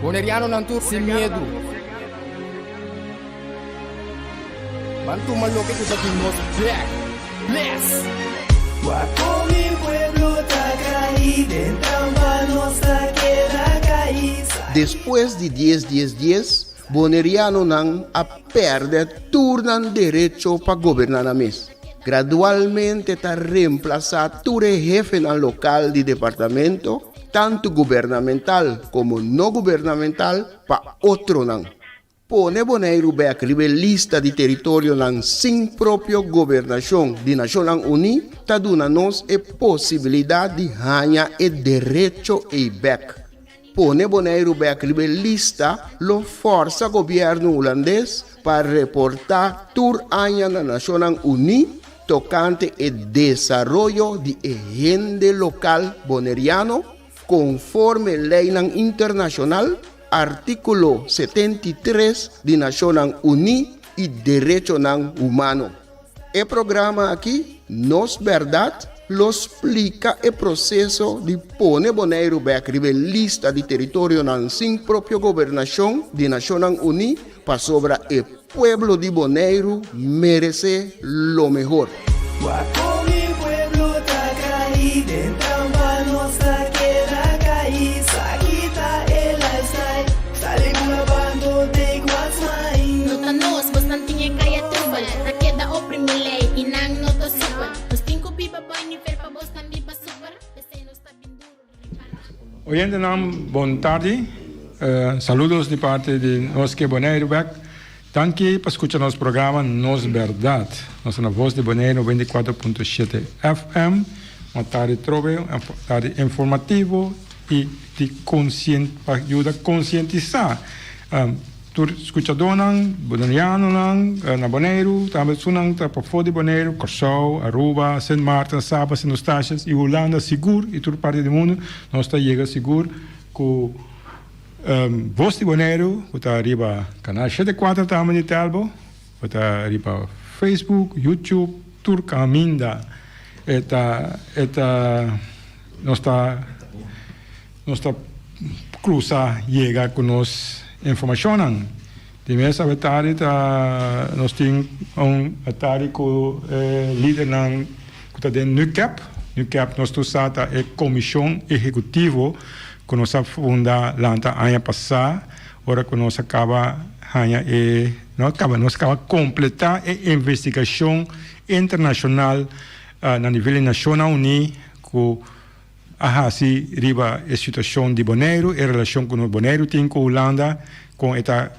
Bonerianonan tur sin miedu. Ban tuma loke ku ta di nos bek. Bless! Wak kon mi pueblo ta kai den trampa nos ta keda kai. Despues di dies dies dies, Bonerianonan a pèrdè tur nan derecho pa goberná nan mes. Gradualmente ta remplasá tur e hefenan lokal di departamento, tantu gubernamental komo no gubernamental, pa otronan. Pone Boneiru bèk riba e lista di teritorionan sin propio gobernashon di Nashonnan Uní ta duna nos e posibilidat di haña e derecho ei bèk. Pone Boneiru bèk riba e lista lo fòrsa gobièrnu hulandes pa reportá tur aña na Nashonnan Uní tokante e desaroyo di e hende lokal boneriano konforme leinan internashonal, artíkulo 73 di Nashonnan Uní i derechonan humano. E programa aki, Nos Bèrdat, lo splika e proseso di pone Boneiru bèk riba e lista di teritorionan sin propio gobernashon di Nashonnan Uní pasobra e pueblo di Boneiru meresé lo mehor. Wak kon mi pueblo ta kai den trampa nos ta keda kai sa kita e lifestyle sali bula bando take what's mine. No ta nos, bosnan tin e kaya trubel Ta keda oprimi lei i nan no ta supel Nos tin ku biba boi nivel pa bosnan biba super P'esei nos ta bin duru riba nan. Oyentenan bon tardi, saludos di parti di Nos Ke Boneiru bek. Danki pa skucha nos programa Nos Bèrdat. Nos ta na Voz di Boneiru 94.7 FM. Un tardi trobe, un tardi informativo i di konsien pa yuda konsientisá tur skuchadónan, bonerianonan na Boneiru, tambe esunnan ta pafó di Boneiru, Kòrsou, Aruba, Sint Maarten, Saba, Sint Eustatius i Hulanda sigur i tur parti di mundu nos ta yega sigur ku Voz di Boneiru ku ta riba kanal 74 tambe di Telbo, ku ta riba Facebook, YouTube, tur kaminda e ta e ta nos ta nos ta krusa yega ku nos informashonnan. Di mes awe tardi ta nos tin un tardi ku e lidernan ku ta den NUCAP. NUCAP nos tur sa ta e komishon ehekutivo ku nos a funda lanta aña pasá ora ku nos a kaba haña e no a kaba nos a kaba kompletá e investigashon internashonal na nivel di Nashonnan Uní ku a hasi riba e situashon di Boneiru, e relashon ku nos Boneiru tin ku Hulanda, kon e ta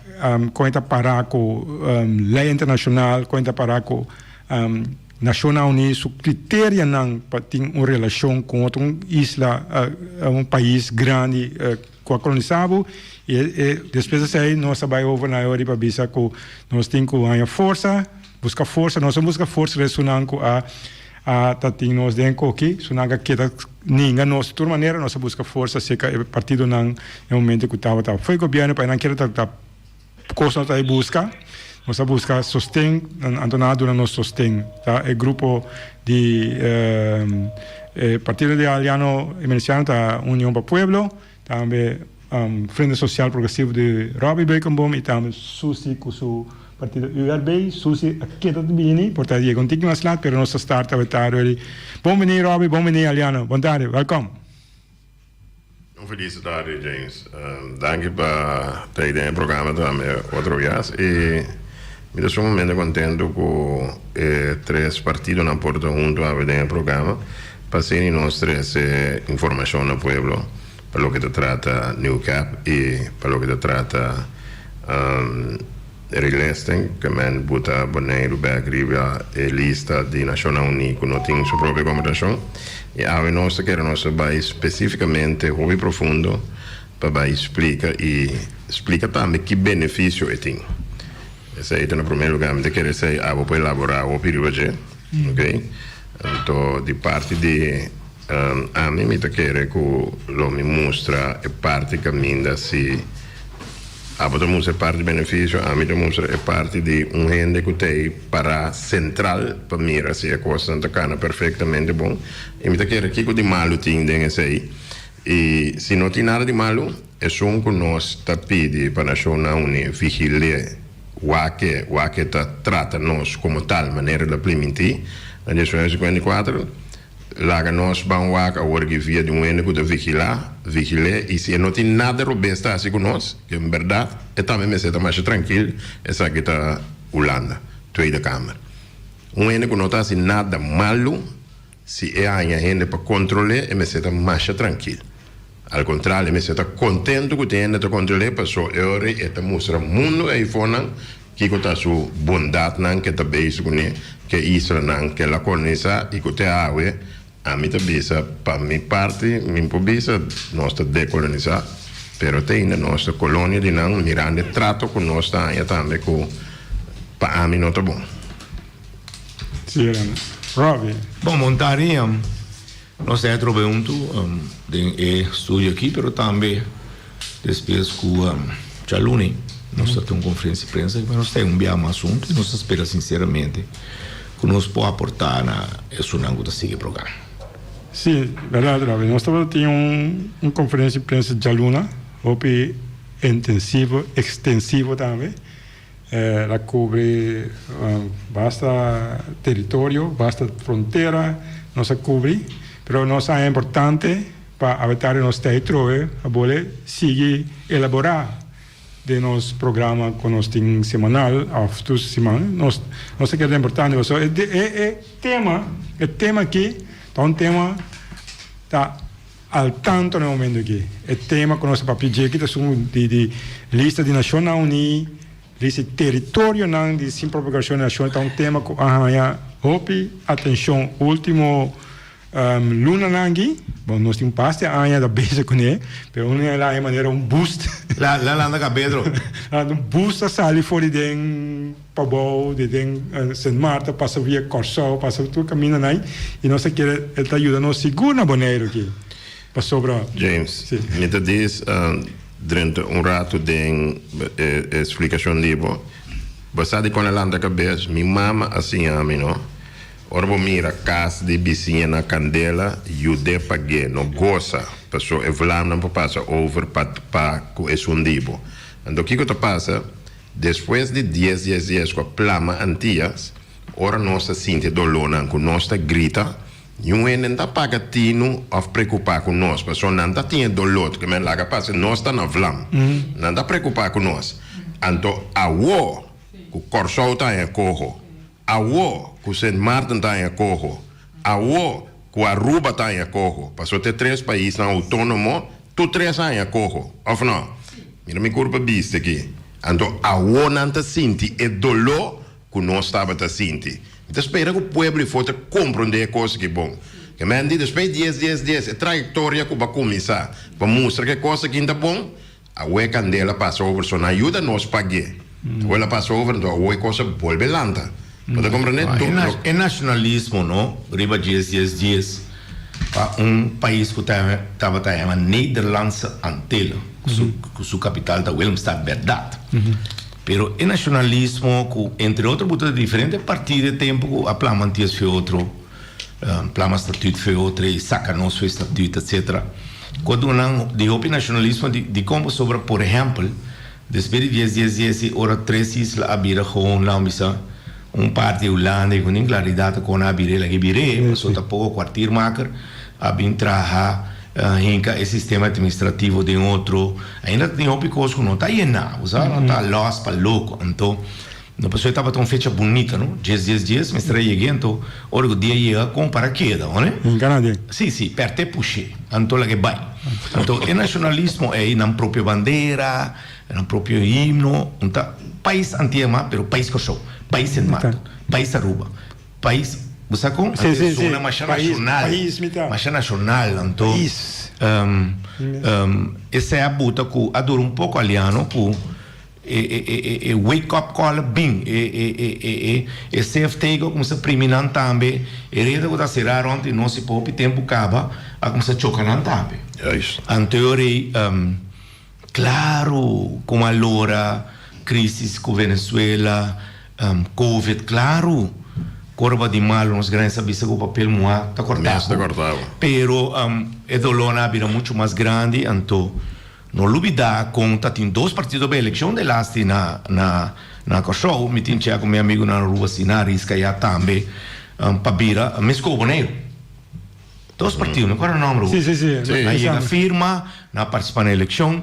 kon e ta pará ku lei internashonal, kon e ta pará ku Nashonnan Uní su kriterianan pa tin un relashon ku otro un isla, un pais grandi ku a kolonisá bo. I e despues di esei nos a bai over na e ora pa bisa ku nos tin ku haña forsa, buska forsa, nos a buska forsa di esunnan ku a A ta tin nos den koki, su nan ka keda ninga nos di tur manera, nos a buska forsa serka e partidonan e momento ku tabata fo'i gobièrnu pa e nan keda ta kos nos ta e buska, nos a buska sosten, anto nan a duna nos sosten, ta e grupo di e partido di Aliano Emerenciano ta Union pa Pueblo, Tambe Frente Social Progresivo di Robby Beukenboom y tambe Susi cu su partido URB. Susi a keda ta bini, por ta yega un tiki mas laat, pero nos ta start awe tarde hoy. Bon bini Robby, bon bini Aliano. Bon tarde, welkom. Un felis tarde James. Danki pa ta den e programa tambe otro bias y mi ta sumamente contento cu e tres partidonan por ta hunto awe den e programa. Pa asina nos trese informashon na pueblo pa loke ta trata New Cap i pa loke ta trata relisting, ke men buta Boneiru bek riba e lista di Nashonnan Uní ku no tin su propio gobernashon. I awe nos ta kere nos ta bai spesifikamente hopi profundo pa bai splika i splika tambe ki benefisio e tin. Esei ta na promé lugá mi ta kere esei abo por elaborá hopi riba dje. Ok, anto di parti di ami mi ta kere ku lo mi mustra e parti kaminda si abo ta mustra e parti benefisio, ami ta mustra e parti di un hende ku ta ei pará sentral pa mira si e kosnan ta kana perfektamente bon. I mi ta kere kiko di malu tin den esei. I si no tin nada di malu, esun ku nos ta pidi pa Nashonnan Uní vigil'é wak e wak e ta trata nos komo tal manera el a primintí na 1954. Laga nos ban wak awor ki via di un hende ku ta vigilá, vigil'é i si e no tin nada robes ta hasi ku nos, ke en bèrdat e tambe mester ta masha trankil, esaki ta Hulanda, Tweede Kamer. Un hende ku no ta hasi nada malu, si e haña hende pa kontrol'é, e mester ta masha trankil. Al kontrario, e mester ta kontentu ku tin hende ta kontrol'é, paso e ora ei e ta mustra mundu eifonan kiko ta su bondatnan ku e ta bezig kuné, ku e islanan ku el a kolonisá i ku te awe, ami ta bisa, pa mi parti, mi por bisa nos ta dekolonisá, pero te ainda nos ta kolonia di nan, mirando e trato ku nos ta haña tambe ku pa ami no ta bon. Sí, Robbie. Bon, Montari, nos ta trobe huntu den e studio aki, pero tambe despues ku djaluni nos ta tin un konferensia di prensa ku nos ta un biaha mas huntu i nos ta spera sinseramente ku nos por aportá na esunnan ku ta sigui e programa. Sí, bèrdat Robbie. Nos tabata tin un konferensia di prensa djaluna, hopi intensivo, ekstensivo tambe. El a kubri basta teritorio, basta frontera nos a kubri, pero nos a haña importante pa awetar nos ta e trohe a bole sigui elaborá den nos programa ku nos tin semanal òf tur siman. Nos nos ta kere ta importante pasobra e e tema e tema aki ta un tema ta Al tanto na e momento aki, e tema ku nos ta papia dje aki ta esun di di lista di Nashonnan Uní, lista di teritorionan di sin propio gobernashon di nashon ta un tema ku a haña hopi atenshon ultimo lunanan aki. Bon, nos tin un pas di aña ta bezig kuné, pero un el a haña manera un boost. La landa ka Pedro. Un boost a sali for di den. Pabou di den Sint Maarten pasa via Kòrsou, pasa tur kamindanan ei i nos ta kere el ta yuda nos sigur na Boneiru aki pasobra. James, mi ta dis drenta un ratu den e splikashon di bo. Bo sa di kon a lanta kabes? Mi mama a siña mi no. Ora bo mira kas di bisiña na kandela, yud'é pag'é, no gosa, paso e vlamnan por pasa over pa pa ku esun di bo. Anto kiko ta pasa? Despues di dies dies dies ku a plama Antias, ora nos ta sinti e dolónan ku nos ta grita, niun hende no ta paga tinu òf preokupá ku nos, pasobra nan ta tin e doló ku men laga pasa, nos ta na vlam, nan ta preokupá ku nos. Anto awó ku Kòrsou ta haña koho, awó ku Sint Maarten ta haña koho, awó ku Aruba ta haña koho, pasobra ta e tres paisnan outónomo, Tur tres aña koho, of no? Mira mi kurpa bisti aki. Anto awo nan ta sinti e doló ku nos tabata sinti. Mi ta spera ku pueblo i for ta komprondé e kos aki bon. Ke men di despues dies dies dies e trayektoria ku bo a kuminsá pa mustra ku e kos aki ta bon, awo e kandela pasa over so nan yuda nos pag'é. Awo el a pasa over anto awo e kos a bolbe lanta. Bo ta komprendé? E nashonalismo no riba dies dies dies. Pa un pais ku tabata yama Nederlandse Antillen, ku su kapital ta Willemstad bèrdat. Pero e nashonalismo ku entre otro bo ta di diferente partido e tempu ku a plama Antilles fe otro, plama Statuut fe otro i saka nos fe Statuut etcetera. Ku a duna nan di hopi nashonalismo dikon pasobra por ehèmpel Despues di dies dies dies i ora tres isla a bira gewoon nan bisa un parti Hulanda i ku nin klaridat kon a bir'é laki bir'é paso ta poko kwartiermaker a bin traha hinka e sistema administrativo den otro ainda ta tin hopi kos ku no ta yená bo sa no ta lòs pa loko anto no pasobra e tabata un fecha bunita no dies dies dies mester a yeg'é anto ora ku dia yega kon para keda ho ne si si pèrt'é push'é anto lag'é bai anto e nashonalismo ei nan propio bandera nan propio himno un ta pais Antia mas pero pais Kòrsou pais Sint Maarten pais Aruba pais bo sa kon anto e zona masha nashonal masha nashonal anto esei a buta ku a dura un poko aliano ku E wake up call a bin, e CFT ku a kuminsá primi nan tambe, e reda ku ta será rònt di nos i pa hopi tempu kaba a kuminsá choka nan tambe. Anto e ora ei, klaru ku malora, krisis ku Venezuela, covid, klaru. Korba di malu nos gran sa bisa ku papel muhá ta kòrtá Mes ta bo. kòrtá bo. Pero e dolónan a bira muchu mas grandi anto no lubidá kon ta tin dos partido pa elekshon de lasti na na na Kòrsou. Mi tin chè ku mi amigunan Aruba si nan a riska ya tambe pa bira mes ku Boneiru. Dos partido, mi kòrda nòmber Sí, sí, sí. Nan yega firma, nan a partisipá na elekshon.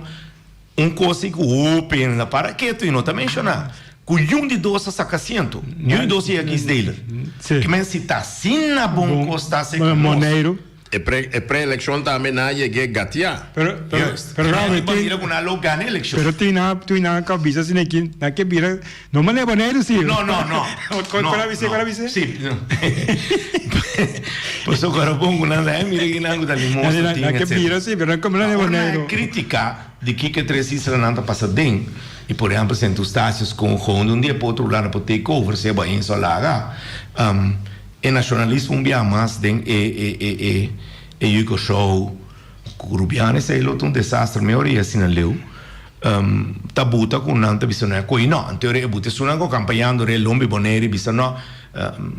Un kos si ku hopi hende ta para ketu i no ta menshoná, ku yun di dos a saka asiento. Yun di dos yega kiesdeler. Sí. Ke men si ta asina bon kos ta hasi ku nos. Moneiru. E pre e pre-elekshon tambe nan a yeg'é gatiá. Pero, pero, Juist. pero Ke men Robert, tin tin, manera ku nan lo gana elekshon. pero tin nan, tin nan ka bisa asina aki, nan ke bira, no manera Boneiru si. No, no, no. Kon, No, kon a bis'é, no. kon a bis'é? Sí. Pasobra ora bon ku nan ta, mira kinan ku ta limosna Nan, tin, nan ke etcetera. bira si, pero nan ke manera Ora nan Boneiru. a kritika. Di kiko e tres islanan ta pasa den i por ehempel Sint Eustatius kon gewoon di un dia pa otro Hulanda por take over si e bai in solaga e nacionalismo un bia mas den e e e e e yu Kòrsou ku Rubiano esei lo ta un desastre mi ora i asina leu ta buta ku nan ta bisa no e koi no anto e buta esunnan ku kampañando re lombi Bonaire bisa no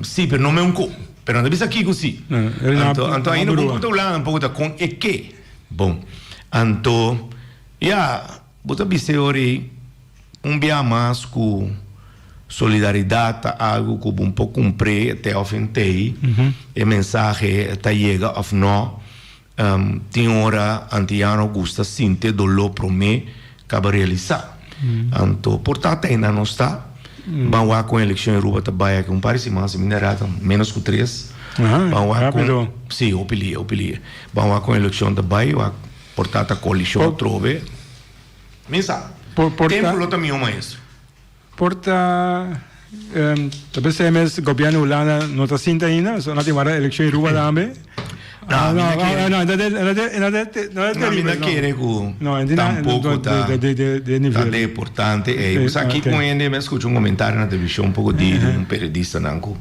si pero no me un ko pero nan ta bisa kiko si anto anto ainda bon ku ta Hulanda un poko ta kon e ke. Bon, anto, ya, bo ta bisa e ora ei un bia mas ku solidaridat ta algu ku bo por kumpr'é te òf en tei, e mensahe ta yega òf nò. Tin ora antiano gusta sinti e doló promé kaba realisá. Anto, por ta ta einan nos ta. Ban wak kon elekshon Aruba ta bai aki un par di siman, si mi no erá ta ménos ku tres. Ban wak kon, sí, hopi lia, hopi lia. Ban wak kon elekshon ta bai, wak por ta ta koalishon atrobe. Mi sa. Tempu lo ta mihó maestro. Por ta ta pensé mes gobierno Hulanda no ta sinta ainda, so nan tin wara elekshon Aruba tambe. No, mi no kere. No, no, no, No, mi no kere ku tampoko ta ta de importante ei. Bo sa ki ku hende mi a skucha un komentario na televishon poko di di un periodistanan ku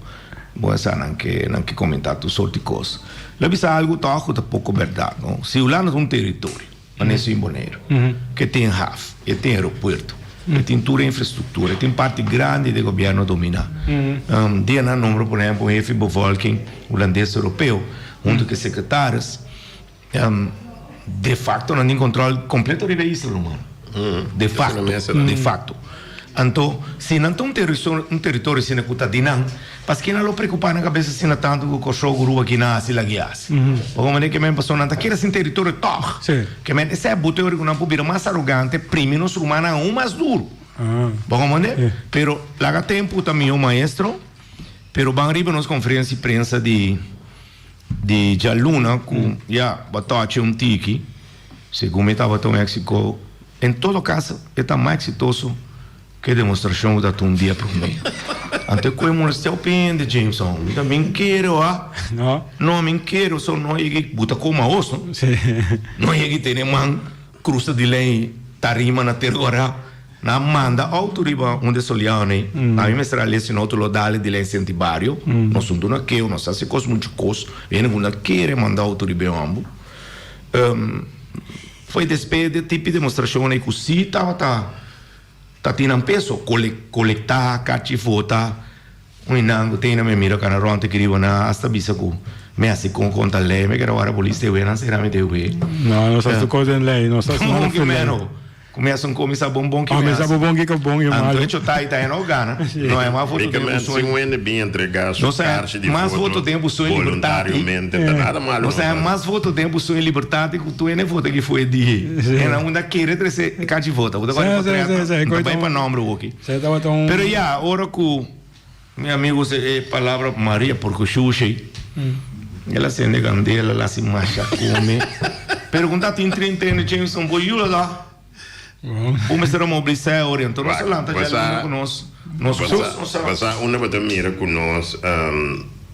bo sa nan ke nan ke komentá tur sort di kos. Lo bisa algu tòg ku ta poko bèrdat no. Si Hulanda ta un teritorio, manera su in Boneiru, ke tin haf, e tin aeropuerto, e tin tur e infrastruktura, e tin parti grandi di gobièrnu dominá. Dia nan nombra por ehèmpel un hefe bevolking hulandes europeo huntu ku e sekretaris, de facto nan tin control completo riba e isla ruman. De facto, de facto. Anto, si nan ta un un territorio asina cu ta di nan, paske nan lo preocupa nan cabeza asina tanto cu Corsou cu Aruba kina haci lagi haci. Pasobra manera ke men pasobra nan ta kere sin territorio toch. Ke men esei a buta ora cu nan por bira mas arogante, primi nos rumannan aun mas duro. Bo comprende? Pero laga tempo ta miho maestro, pero ban riba nos conferencia di prensa di. Di djaluna ku ya bo tochi un tiki, segun mi tabata un éksiko, en todo kaso e ta mas eksitoso ku e demostrashon ku ta ta un dia promé. Anto e koe molestia hopi hende, Jameson. Mi ta min kere oa. No, min kere so no yega i buta koma aos no. No yega i tene man krusa di lei tarima na tergora. Nan a manda auto riba un de Soliano ei. Ami mester a lesi un auto lo dale di lei senti bario. Nos un duna keo, nos hasi kos muchu kos. Hende ku na kere manda auto riba e hombu. Foi despe de tipi demostrashon ei ku si tabata ta tin nan peso. Kolekta kachi vota. Un nan ku tene mi mira kana rònt aki riba nan hasta bisa ku mi hasi kon konta lei. Mi kere wara polis te wee nan sera mi te wee. No, nos hasi kos den lei. Nos hasi nada fu lei. Kumesa un kumisa bon bon ki me hasi. Bon ki bon i malo. Anto hecho tai tai no gana. No hay mas voto den Si un hende bin entrega su karchi di mas voto den buso en libertad. Voluntariamente ta nada malo. Nos hay mas voto den buso en libertad ku tu ene voto ki fue di. En unda kere trese karchi vota. Bo ta kore portret. Ta bai pa nombre woki. Pero ya ora ku mi amigo usa e palabra Maria porco shushi. El a sende candela, el a hasi masha come. Pero con ta tin 30 aña Jameson bo yuda da. Bo mester a mobilisa e ora. Enton nos a lanta djaluna cu nos. Nos nos nos a. Basa unda bo ta mira cu nos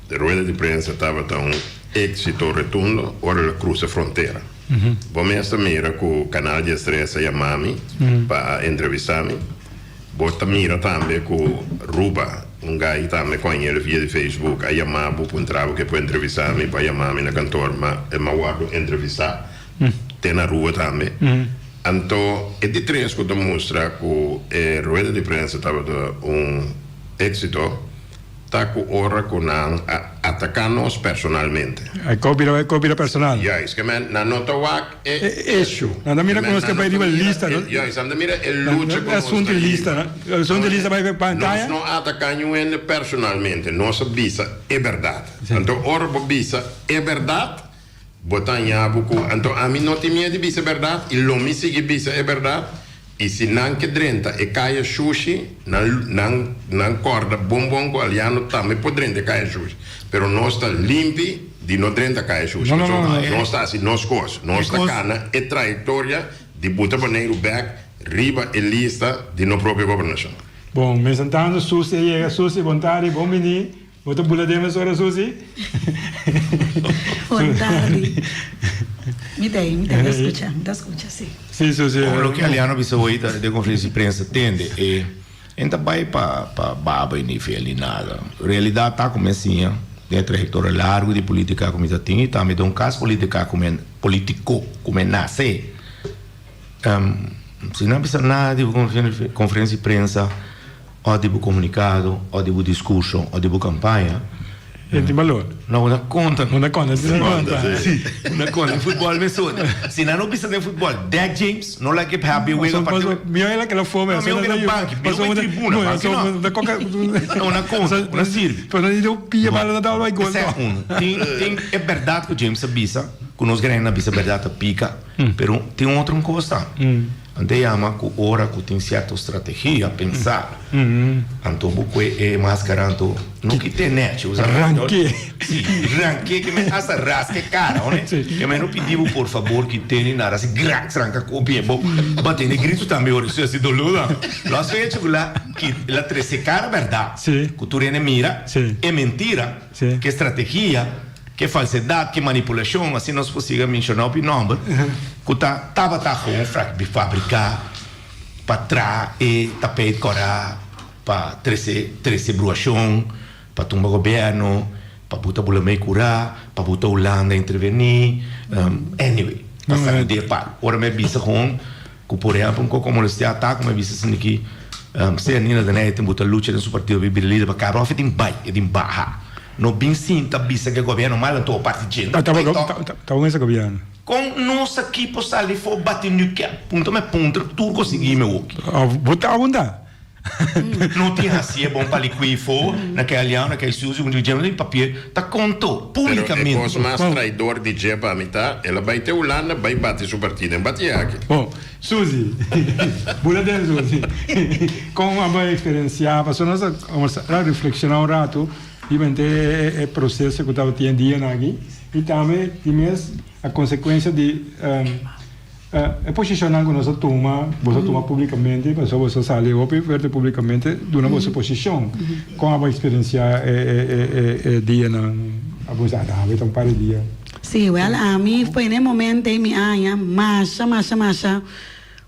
rueda di prensa tabata un exito retundo ora el a crusa frontera. Bo mes ta mira cu Canal 13 a yama mi pa a entrevista mi. Bo ta mira tambe ku Ruba, un gai tambe ku a ñel via di Facebook, a yama bo puntra bo ke por entrevista mi, bo a yama mi na kantor, ma e m'a wòrdu entrevistá te na Aruba tambe. Anto e di tres ku ta mustra ku e rueda di prensa tabata un éksito. ta ku ora ku nan a ataká nos personalmente. E kos bira e kos bira personal. Juist, ke men nan no ta wak e E issue. Nan ta mira ku nos ke bai riba lista. Juist, nan ta mira e lucha ku nos ta Asuntu di lista. Asuntu di lista bai pantaya. Nos no a ataká niun hende personalmente, nos a bisa e bèrdat. Anto ora bo bisa e bèrdat, bo ta haña bo ku anto ami no tin miedu di bisa e bèrdat i lo mi sigui bisa e bèrdat i si nan ke drenta e kaya shushi nan nan nan kòrda bon bon ku Aliano tambe por drenta e kaya shushi pero nos ta limpi di no drenta kaya shushi pasobra nos ta hasi nos kos nos ta kana e trayektoria di buta Boneiru bèk riba e lista di no propio gobernashon. Bon, mensantando Susi a yega. Susi, bon tardi, bon bini. Bo ta bula den mesora Susi? Bon tardi. Mi ta ei, mi ta skucha, mi ta skucha si. Si Susi. Bon loke Aliano bisa hoy ta den conferencia di prensa tende e en ta bay pa pa baba y nivel ni nada. Realidad ta cu mi a siña den e trayectoria largo di politica cu mi ta tin y tambe den un cas politica cu mi politico cu mi a nace. Si no a bisa nada di conferencia di prensa. O di bo komunikado, o di bo diskurso, o di bo kampaña. E tin balor. No, bo ta konta. Bo ta konta, si bo ta konta. Si, bo ta konta. Den futbòl mesun. Si nan no bisa den futbòl, Dek James no like e happy wega partido. Mihó el a keda for mes. No, mihó keda banki. Mihó bai tribuna, banki no. No, na konta, na sirbi. Pero nan di pia bala na tabla bai gol. Esei unu. Tin, tin e bèrdat ku James a bisa, ku nos grandi nan a bisa bèrdat ta pika, pero tin otro un kos tambe. Nan ta yama ku ora ku tin sierto strategia pensá, anto bo kue e maskara anto no kit'é nèchi, usa Ranké. Si, ranké ke men hasta raska e kara, hone. Ke men no pidi bo por fabor kit'é ni nada, asi graks ranka kopia bo bat'é ne gritu tambe ora su hasi doló nan. Lo a fecha ku la kit la trese kara bèrdat ku tur hende mira e mentira, ke strategia. Ke falsedad, ke manipulacion, asina nos por siga menciona hopi nomber, cu ta tabata gewoon fabrica pa traha e tapijt cora, pa trece trece bruacion, pa tumba gobierno, pa buta bula mey cura, pa buta Hulanda interveni, anyway, pa sacudi e palo. Ora mi a bisa gewoon cu por ehempel un coco molestia ta cu mi a bisa esaki ki, sea Nina den e tin buta lucha den su partido pa bira lider pa caba of e tin bay, e tin baha. No bin sinta bisa ke gobierno mal anto o parti djenta Ta ta un ese gobierno. Kon nos aki por sali for bati nu ke punto me puntra tur ko sigui me woki. Bo ta abunda. No tin hasie bon pa likui for na ke aliao na ke susi ku dje no tin papia ta konto Pero e publicamente. kos mas traidor di dje pa mi ta el a bai te Hulanda bai bati su partido en bati aki. Bon Susi bula den Susi kon abo a experencia pasobra nos a reflexiona un rato. Riba e proceso cu tabatin e dianan aki y tambe di mes a consecuencia di e posicionnan cu nos a tuma, boso a tuma publicamente, pasobra boso a sali hopi fuerte publicamente duna boso posicion. Con abo a experiencia e dianan? Abo sa awe ta un par di dia. Sí, wel ami for e momento ei mi a haña masha masha masha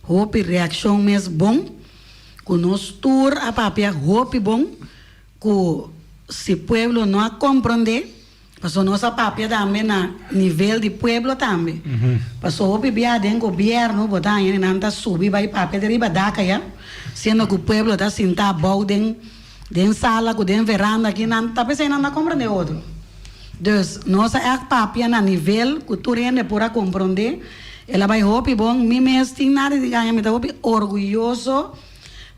hopi reaccion mes bon cu nos tur a papia hopi bon. Ku si pueblo no a komprondé, pasobra nos a papia tambe na nivel di pueblo tambe. Pasobra hopi bia den gobièrnu bo ta haña nan ta subi bai papia di riba dak aya, siendo ku pueblo ta sinta abou den den sala ku den veranda aki nan ta p'esei nan ta komprondé otro. Dus nos a ègt papia na nivel ku tur hende por a komprondé. El a bai hopi bon, mi mes tin nada di gaña, mi ta hopi orguyoso.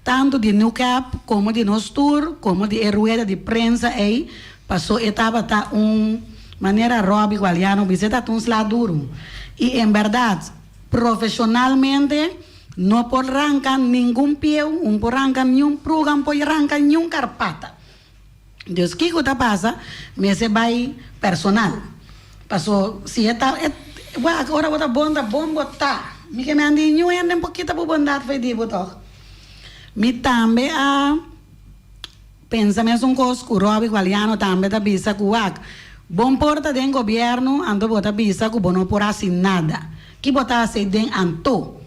Tantu di Newcap komo di nos tur, komo di e rueda di prensa ei, pasó e tabata un manera Robbie Gualiano bisa, e tabata un sla duru. I en bèrdat, profeshonalmente no por ranka ningun pieu, un por ranka niun pruga, un por ranka niun karpata. Dus kiko ta pasa? Mester bai personal. Paso si e ta e wak ora bo ta bon ta bon bo ta. Mi ke mende niun hende por kita bo bondat for di bo tog. Mi tambe a pensa mesun kos ku Robby Gualiano tambe ta bisa ku wak bon por ta den gobierno anto bo ta bisa ku bo no por hasi nada. Ki bo ta hasi den anto?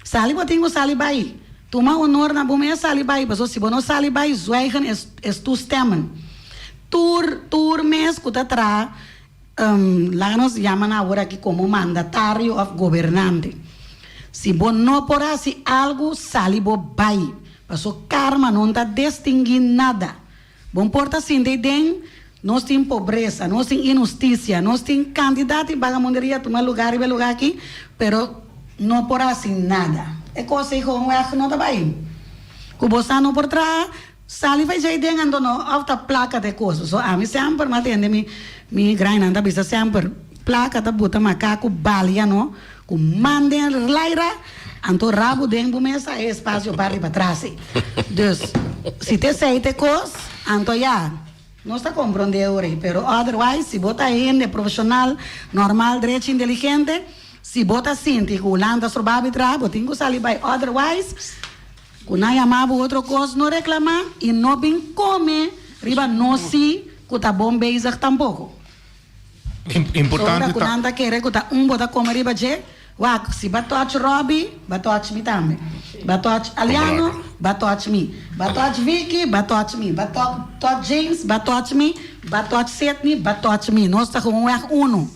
Sali bo tin ku sali bai. Tuma honor na bo mes sali bai paso si bo no sali bai zwijgen es es toestemmen. Tur tur mes ku ta traha laga nos yama nan awor aki komo mandatario of gobernante. Si bo no por hasi algu sali bo bai paso karma no ta destingui nada. Bon por ta sinti den nos tin pobresa, nos tin inhustisia, nos tin kantidat di bagamunderia tuma lugar riba e lugar aki, pero no por hasi nada. E kos ei gewoonweg no ta bai. Ku bo sa no por traha, sali bai djei den anto no òf ta plaka ta e kos. So ami semper mi a tende mi mi grainan ta bisa semper plaka ta buta makaku balia no ku man den laira anto rabu den bo mesa e espasio parti patras ei. Dus si ta esei ta e kos anto ya nos ta komprondé ora ei pero otherwise si bo ta hende profeshonal normal drechi inteligente si bo ta sinti ku Hulanda stroba bo traha bo tin ku sali bai otherwise Ku nan yama bo otro kos no reklamá i no bin kome riba nos si ku ta bon bezig tampoko. Importante Ora ku ta. nan ta kere ku ta un bo ta kome riba dje, wak, si ba touch Robby, ba touch mi tambe. Ba touch Aliano, ba touch mi. Ba touch Vicky, ba touch mi. Ba touch James, ba touch mi. Ba touch Sidney, ba touch mi. Nos ta gewoonweg uno.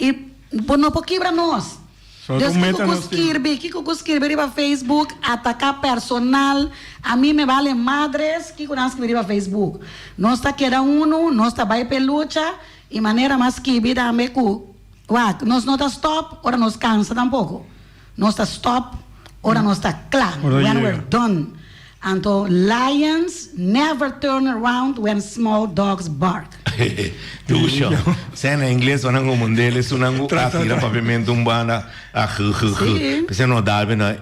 I bo no por kibra nos. So Dus un kiko meta ku nos tin. skirbi, kiko ku skirbi riba Facebook, ataká personal, a mi me vale madres kiko nan skirbi riba Facebook. Nos ta keda unu, nos ta bai p'e lucha i manera mas skibi tambe ku wak, nos no ta stòp ora nos kansa tampoko. Nos ta stòp ora nos ta kla, Ora when we're yega. done. Anto lions never turn around when small dogs bark. Dusho. Sea na ingles o nan komondel esun ku a tira papiamentu un banda a g g g. P'esei no dalbe na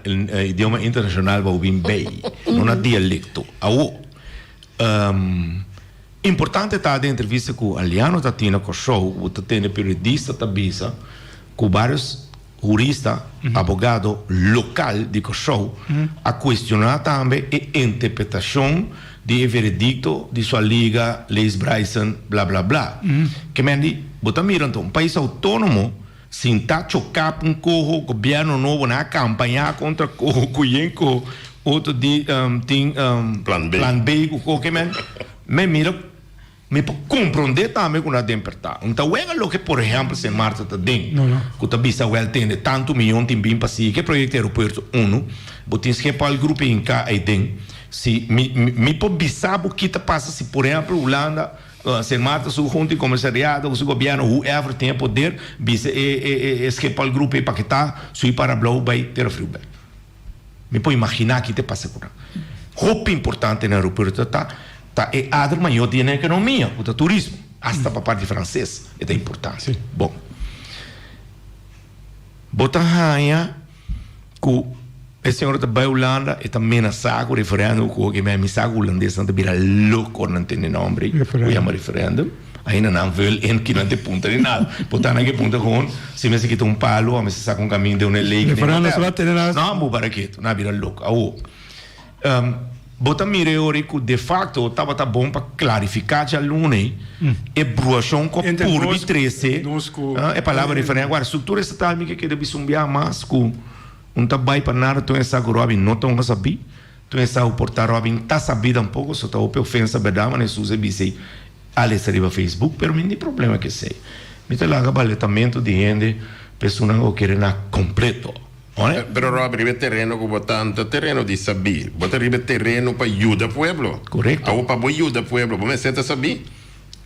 idioma internashonal pa bo bin bei, no na dialekto. Awo, importante ta den entrevista ku Aliano ta tin na Kòrsou, bo ta tende periodista ta bisa ku varios Hurista, abogado lokal di Kòrsou a kuestioná tambe e interpretashon di e veredikto di Sualiga, Lees Bryson, bla bla bla. Ke men di, bo ta mira anto un pais outónomo sinta choká pa un koho, gobièrnu nobo nan a kampañá kontra koho ku yen koho, otro di tin Plan B. plan B ku koho. Ke men, men mira. Mi por comprende tambe cu na den perta. Un ta wega loke por ehempel Sint Maarten ta den, cu ta bisa wel tende tanto miyon tin bin pa sigui e proyecto aeropuerto uno, bo tin Schiphol Groep hinca ey den. Si mi mi por bisa bo ki ta pasa si por ehempel Hulanda, Sint Maarten su junta di comisariado cu su gobierno whoever tin e poder bisa e e e Schiphol Groep ey paketa sui para blauw bay tera friu bek. Mi por imaginá ki ta pasa ku nan. Hopi importante na aeropuerto ta ta e ader mayor di nan ekonomia, ku ta turismo. Asta pa parti franses e ta importante. Bon. Bo ta haña ku e señor ta bai Hulanda, e ta menasá ku referèndum ku oke mi sa ku hulandesnan ta bira loko ora nan tende nomber ei ku yama referèndum. Ainda nan vul in kinan te punta ni nada. Por ta nan ke punta gewoon si mester kita un palo o mester saca un camin den un lake den Referendum solo tene na. No, bo para ketu, nan a bira loco. Awo, bo ta mira e ora cu de facto tabata bon pa clarifica djaluna ei e bruacion cu a purbi trece e palabra referendum. Awor, structura estatal mi ke keda bisa un biaha mas cu un ta bay pa nada tur e sa cu Robin no ta un sabi. Tur e sa cu por ta Robin ta sabi tampoco, so ta hopi ofensa berdad, manera Suze a bisa ei. A lesa riba Facebook, pero mi no tin problema ku esei. Mi ta laga baletamento di hende pa esunnan ku kere na kompleto. Oe? Pero Rob, riba e tereno ku bo ta, no ta tereno di sabí. Bo ta riba e tereno pa yuda pueblo. Korekto. Awor pa bo yuda pueblo, bo mester ta sabí.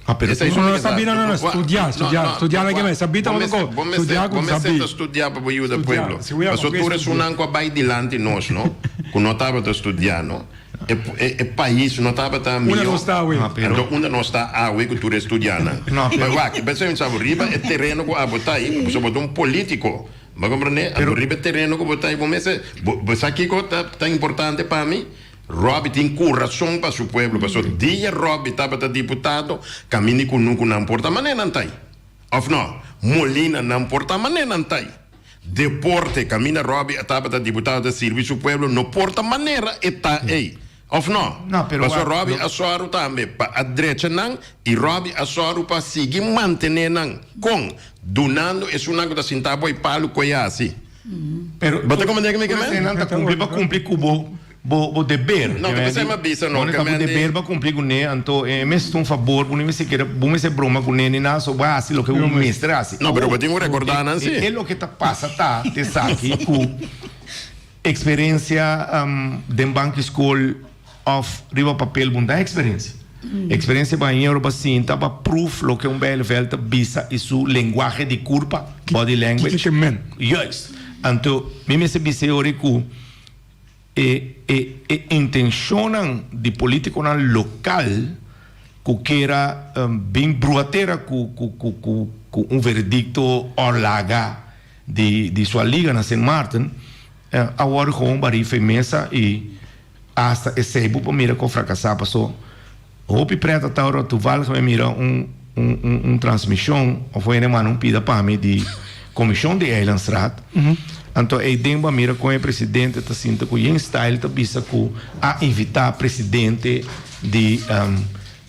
Ah, pero Esei No, su no, mi ke sa. sabí no, no, no, studiá, studiá, studiá na ke mester. Sabí ta Bo otro mester, kos. bo mester, Studiá bo ku mester sabí. ta studiá pa bo yuda Studiá. pueblo. Si bo ya Pasobra papia tur studiá. esunnan ku a bai dilanti nos, no, ku no tabata studiá, no. E pais no tabata Unda mihó. nos ta awe? Anto unda nos ta awe ku tur e studianan? Pero wak, pensa mi sa riba e tereno ku abo ta ei, pasobra bo ta un polítiko. Bo a komprendé? Anto riba e tereno ku bo ta ei, bo mester, bo sa kiko ta importante pa mi? Robby tin kurason pa su pueblo, pasobra dia Robby tabata diputado, kaminda i kunuku nan por ta manera nan ta ei. Òf no? Molina nan por ta manera nan ta ei. Deporte, caminda Robby a tabata diputado ta sirbi su pueblo no por ta manera e ta ey. Of no? No, pero Pasobra wak, Robby no. a sòru tambe pa a drecha nan y Robby a sòru pa sigui mantene nan. Con? Dunando esunnan cu ta sinta bo e palu cu e haci. Pero Bo ta comprende ke mi ke tur men? eseinan ta cumpli pa cumpli cu bo Bo bo deber. No, ta p'esei mi a bisa no, Bo ke ta bo men di. deber pa kumpli kuné, anto e mester un fabor, bo no mester kere, bo mester broma kuné ni nada, so bo a hasi loke bo mester hasi. No, pero bo tin ku rekordá nan si. E loke ta pasa ta esaki ku eksperensia den banki skol òf riba papel bo no ta eksperensia. Eksperensia bañero pa sinta pa pruf loke un Bijleveld ta bisa i su lenguahe di kurpa, body language. Kiko ke men? Juist. Anto mi mester bisa e ora ku e e e intenshonnan di politikonan lokal ku kera bin bruha tera ku ku ku ku ku un veredikto or laga di di su aliga na Sint Maarten a wòrdu gewoon barí fe mesa i Hasta esey bo por mira con fracasa paso hopi pret a ta ora toevallig mi a mira un un un transmision of un hende manda un pida pa mi di comision di Eilandsraad anto ey den bo a mira con e presidente ta sinta cu yen style ta bisa cu a invita presidente di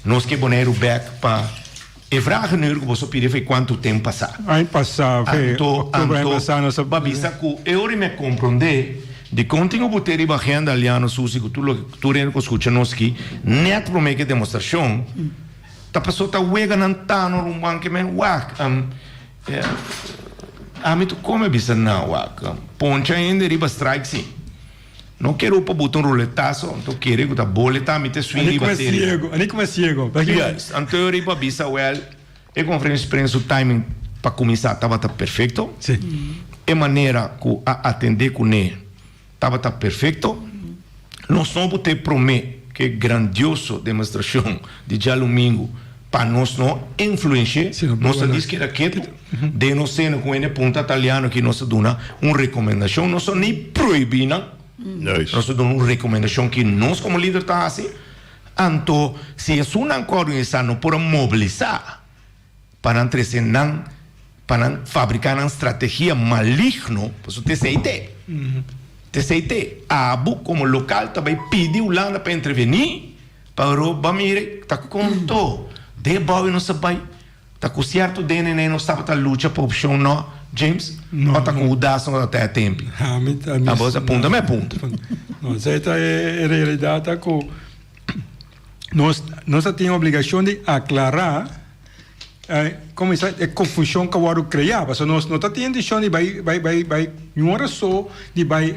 nos ke Boneiru bek pa E vragenuur ku boso pidi fei kuantu tem pasá. Aña pasá, fei Anto, oktober aña anto, pasá nos a. Bo a bisa ku e ora mi a komprondé dikon tin ku bo te riba agenda Aliano Susi ku tur loke tur hende ku skucha nos aki nèt promé ku e demostrashon ta pasó ta wega nan tano ruman ke men wak ami ta kome bisa nan wak poncha hende riba strike si. No kere pa buta un roletazo, anto kere ku ta boleta mi te swing Ani riba kuma teri. ciego, ani kuma ciego. Juist, anto riba bisa wel e conferencia di prensa su timing pa cuminsa tabata perfecto. Si. E manera ku a atende cune tabata perfecto. Nos no por te prome ke grandioso demostracion di djalumingu pa nos no influenci'e, Si, no nos ta por dis keda ketu den nos seno ku hende punta Italiano ki nos ta duna un rekomendashon, nos no ni prohibí nan, nos ta duna un rekomendashon ki nos komo lider ta hasi, anto si esunnan ku a organisá no por a mobilisá pa nan trese nan, pa nan fabriká nan strategia maligno, pasobra ta esei te, ta esei te, abo komo lokal ta bai pidi Hulanda pa intervení. Pero bo mira ta konto de bou nos a bai ta ku sierto dnna nos tabata lucha pa opshon no James No, o ta ku no. Hudas nos tabata e tempi Ami ta mi abo a punta mi a punta. No esei ta e realidad ta ku nos nos a tin obligashon di aklará komo bisa e konfushon ku a wòrdu kreá pasobra nos no ta tin intishon di bai bai bai bai niun ora so di bai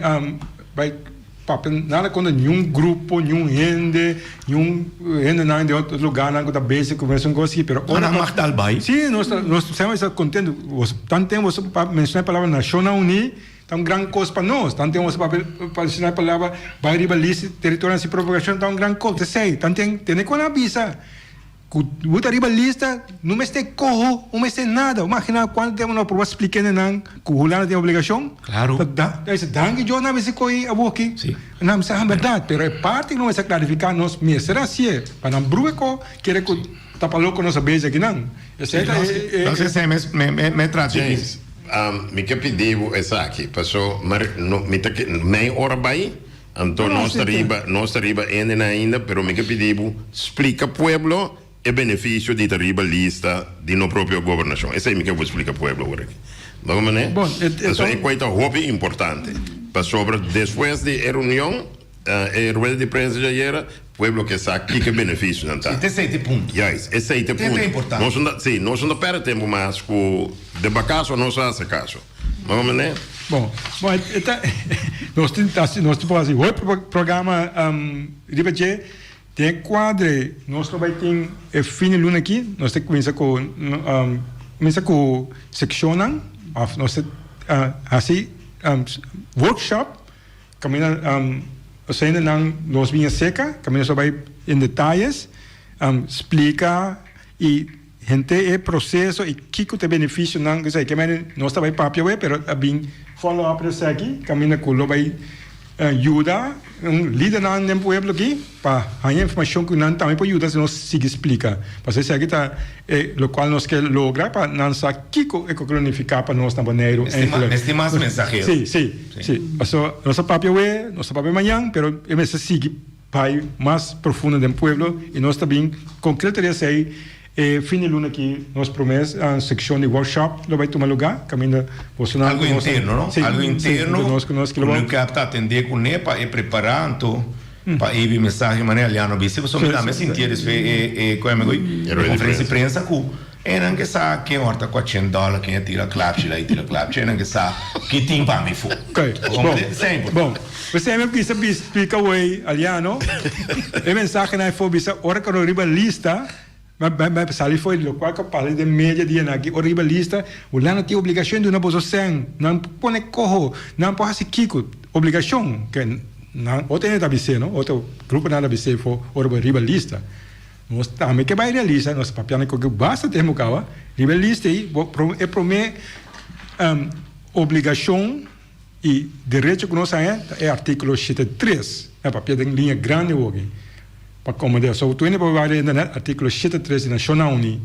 bai Papia nada kontra niun grupo, niun hende, niun hendenan di otro lugarnan ku ta bezig ku mesun kos aki, pero ora Nan mag tal bai. Sí, nos ta, nos semper ta kontentu. Bos tan tempu bos pa menshoná e palabra Nashonnan Uní ta un gran kos pa nos. Tan tempu bos papia pa menshoná e palabra bai riba lista di teritorionan sin propagashon ta un gran kos. T'esei, tan ten tene ku nan a bisa. Ku bo ta riba lista, no mester koho, no mester nada. Bo magina kuantu tempu no a proba splika nan ku Hulanda tin obligashon? Claro. Ta da, danki Dios nan a mester kohe awoki. Si. Nan a bisa, bèrdat, pero e parti ku no mester klarifiká nos mester hasié pa nan brua ko kere ku ta pa loko nos a bezig akinan. Esei ta e, e. Nos esei mes me me trata di. James, mi ke pidi bo esaki, paso mi ta mei ora bai. Anto nos ta riba, nos ta riba enden ainda, pero mi ke pidi bo splika pueblo e beneficio di ta riba lista di no propio gobernacion. Esei mi ke bo splika pueblo awor aki. Bo a mane? Bon, e, e Pasobra e koi ta hopi importante. Pasobra despues di e reunion, e rueda di prensa djayera, pueblo ke sa kiko e beneficionan ta. Si, esei ta e punto. Juist, esei ta e Esei ta punto. importante. Nos no ta, si, nos no ta perde tempo mas ku de bakaso nos a hasi kaso. Bo mane? Bon, bon, e ta, nos tin, nos tin por hasi hopi programa riba dje. Den e kuadre nos lo bai tin e fin di luna aki, nos ta kuminsa ku, kuminsa ku sekshonnan òf nos ta hasi workshop kaminda osendenan nos biña seka, kaminda nos lo bai en detayes splika i Henter e proceso y kico ta e beneficionan, esey ke mende nos ta bay papia awe pero a bin follow up esaki caminda cu lo bay yuda un lidernan den pueblo aki pa haya informacion cu nan tambe por yuda si nos sigui splica. Pasobra esaki ta e locual nos ke logra pa nan sa kico e lo nifica pa nos na Boneiru. Mester mas mensahero. Si, si, si. Pasobra nos ta papia awe, nos ta papia mañan pero e mester sigui. Bai mas profundo den pueblo y nos ta bin concreto di esey e fin di luna aki nos prome seccion di workshop lo bai tuma lugar caminda bosonan Algo cu nos interno no? Si, Algo si, interno nos cu nos cu NUCAP ta atende cu ne pa e prepara anto pa e bi mensahe manera Liano bisa pasobra mi tambe sinti despues e e conferencia di prensa cu. Enan ke sa ken horta kuachent dòler, ken a tira klapchi la i tira klapchi, enan ke sa ki tin pa mi fu. Ok, bon, bon. P'esei mi a bisa splika awey, Aliano, e mensahenan ei for bisa ora ku no riba lista, mi a sali for di lokual ku a pasa den media dianan aki, ora riba lista, Hulanda tin obligashon di duna boso sèn, nan por pone koho, nan por hasi kiko, obligashon, ke nan otro hende ta bis'é no, otro gruponan ta bis'é for ora bo riba lista. Nos tambe ke bai realisa, nos papiando ku basta tempu kaba, riba e lista ei bo e prome obligashon i derecho ku nos haña ta e artíkulo 73. Mi a papia den liña grandi awoki pa komprendé. So tur hende por bai internet, artíkulo 73 di Nashonnan Uní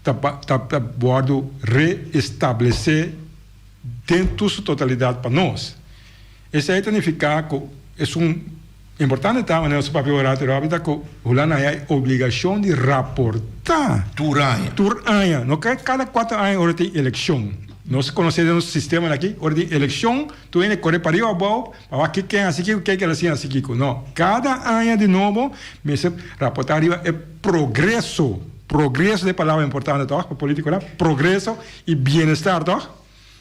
ta ta wòrdu reestablesé den tur su totalidat pa nos. Esei ta nifiká ku esun Importante ta, manera su papia ora ta ta ku Hulanda haña e obligashon di raportá. Tur aña. Tur aña. No ka kada kuater aña ora tin elekshon. Nos konosé den nos sistema aki, ora tin elekshon, tur hende kore pariba abou pa wak ken hasi kiko, ken keda sin hasi kiko. No. Kada aña di nobo mester raportá riba e progreso. Progreso ta e palabra importante tòg pa politikonan. Progreso i bienestar tòg.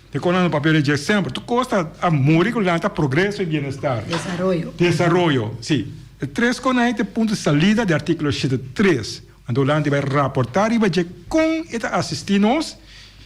Te kon nan papia di dje semper. Tur kos ta a muri ku lanta progreso i bienestar. Desaroyo. Desaroyo, si. E tres kon ei ta e punto di salida di artíkulo shete tres. Anto Hulanda bai raportá riba dje kon e ta asistí nos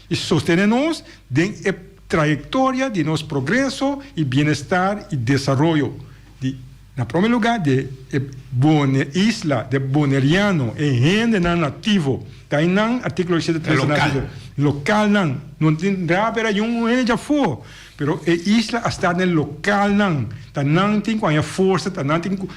i sostené nos den e trayektoria di nos progreso i bienestar i desaroyo di, na promé lugá, di e bone isla, di e boneriano, e hendenan nativo. Ta einan artíkulo shete tres ta nasi. Lokalnan. No tin rabia ra yun un hende djafó, pero e isla a sta den lokalnan. Ta nan tin ku haña forsa, ta nan tin ku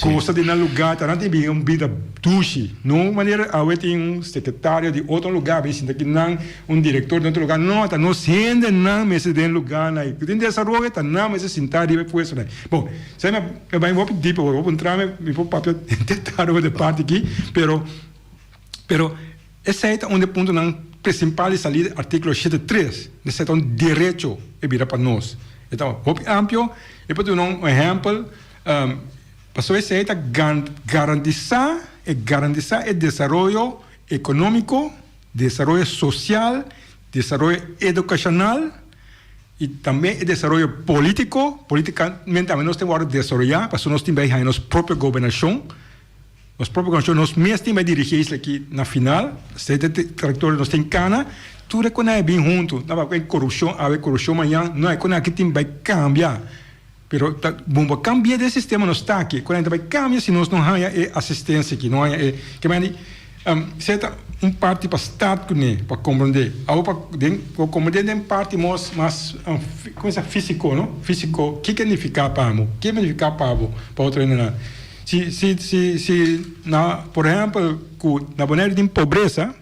gosa di nan lugá, ta nan tin biba un bida dushi. No manera awe tin un sekretario di otro lugá bin sinta kinan, un direktor di otro lugá. No, ta nos hendenan mester den lugánan ei. Ku tin desaroyo ta nan mester sinta riba e puestonan ei. Bon, esei mi a bai hopi diep awor. Bo puntra mi, mi por papia henter tarde over di e parti aki, pero. Pero esei ta un di e puntonan prinsipal di salida artíkulo 73. Esei ta un derecho e bira pa nos. E ta hopi amplio. E por duna un ehèmpel, pasobra esei ta garantisá e garantisá e desaroyo ekonómiko, desaroyo sosial, desaroyo edukashonal i tambe e desaroyo polítiko. Polítikamente tambe nos tin wòrdu desaroyá pasobra nos tin bai haña nos propio gobernashon. Nos propio gobernashon, nos mes tin bai dirigi e isla aki na final, esei ta e trayectoria nos tin cana, tur e konai a bin hunto, no tabata corupcion awe, corupcion mañan, no e konai aki tin bai cambia, pero ta bon pa cambia den sistema nos ta aki, konai ta bai cambia si nos no haya e asistencia aki, no haya e, ke mandi esei ta un parti pa start cune, pa comprende, awo pa den, pa comprende den parti mos mas, como se fisico no, fisico, kiko nifica pa amo, kiko nifica pa bo, pa otro hendenan. Si, si, si, si na, por ehempel, ku na Boneiru tin pobresa,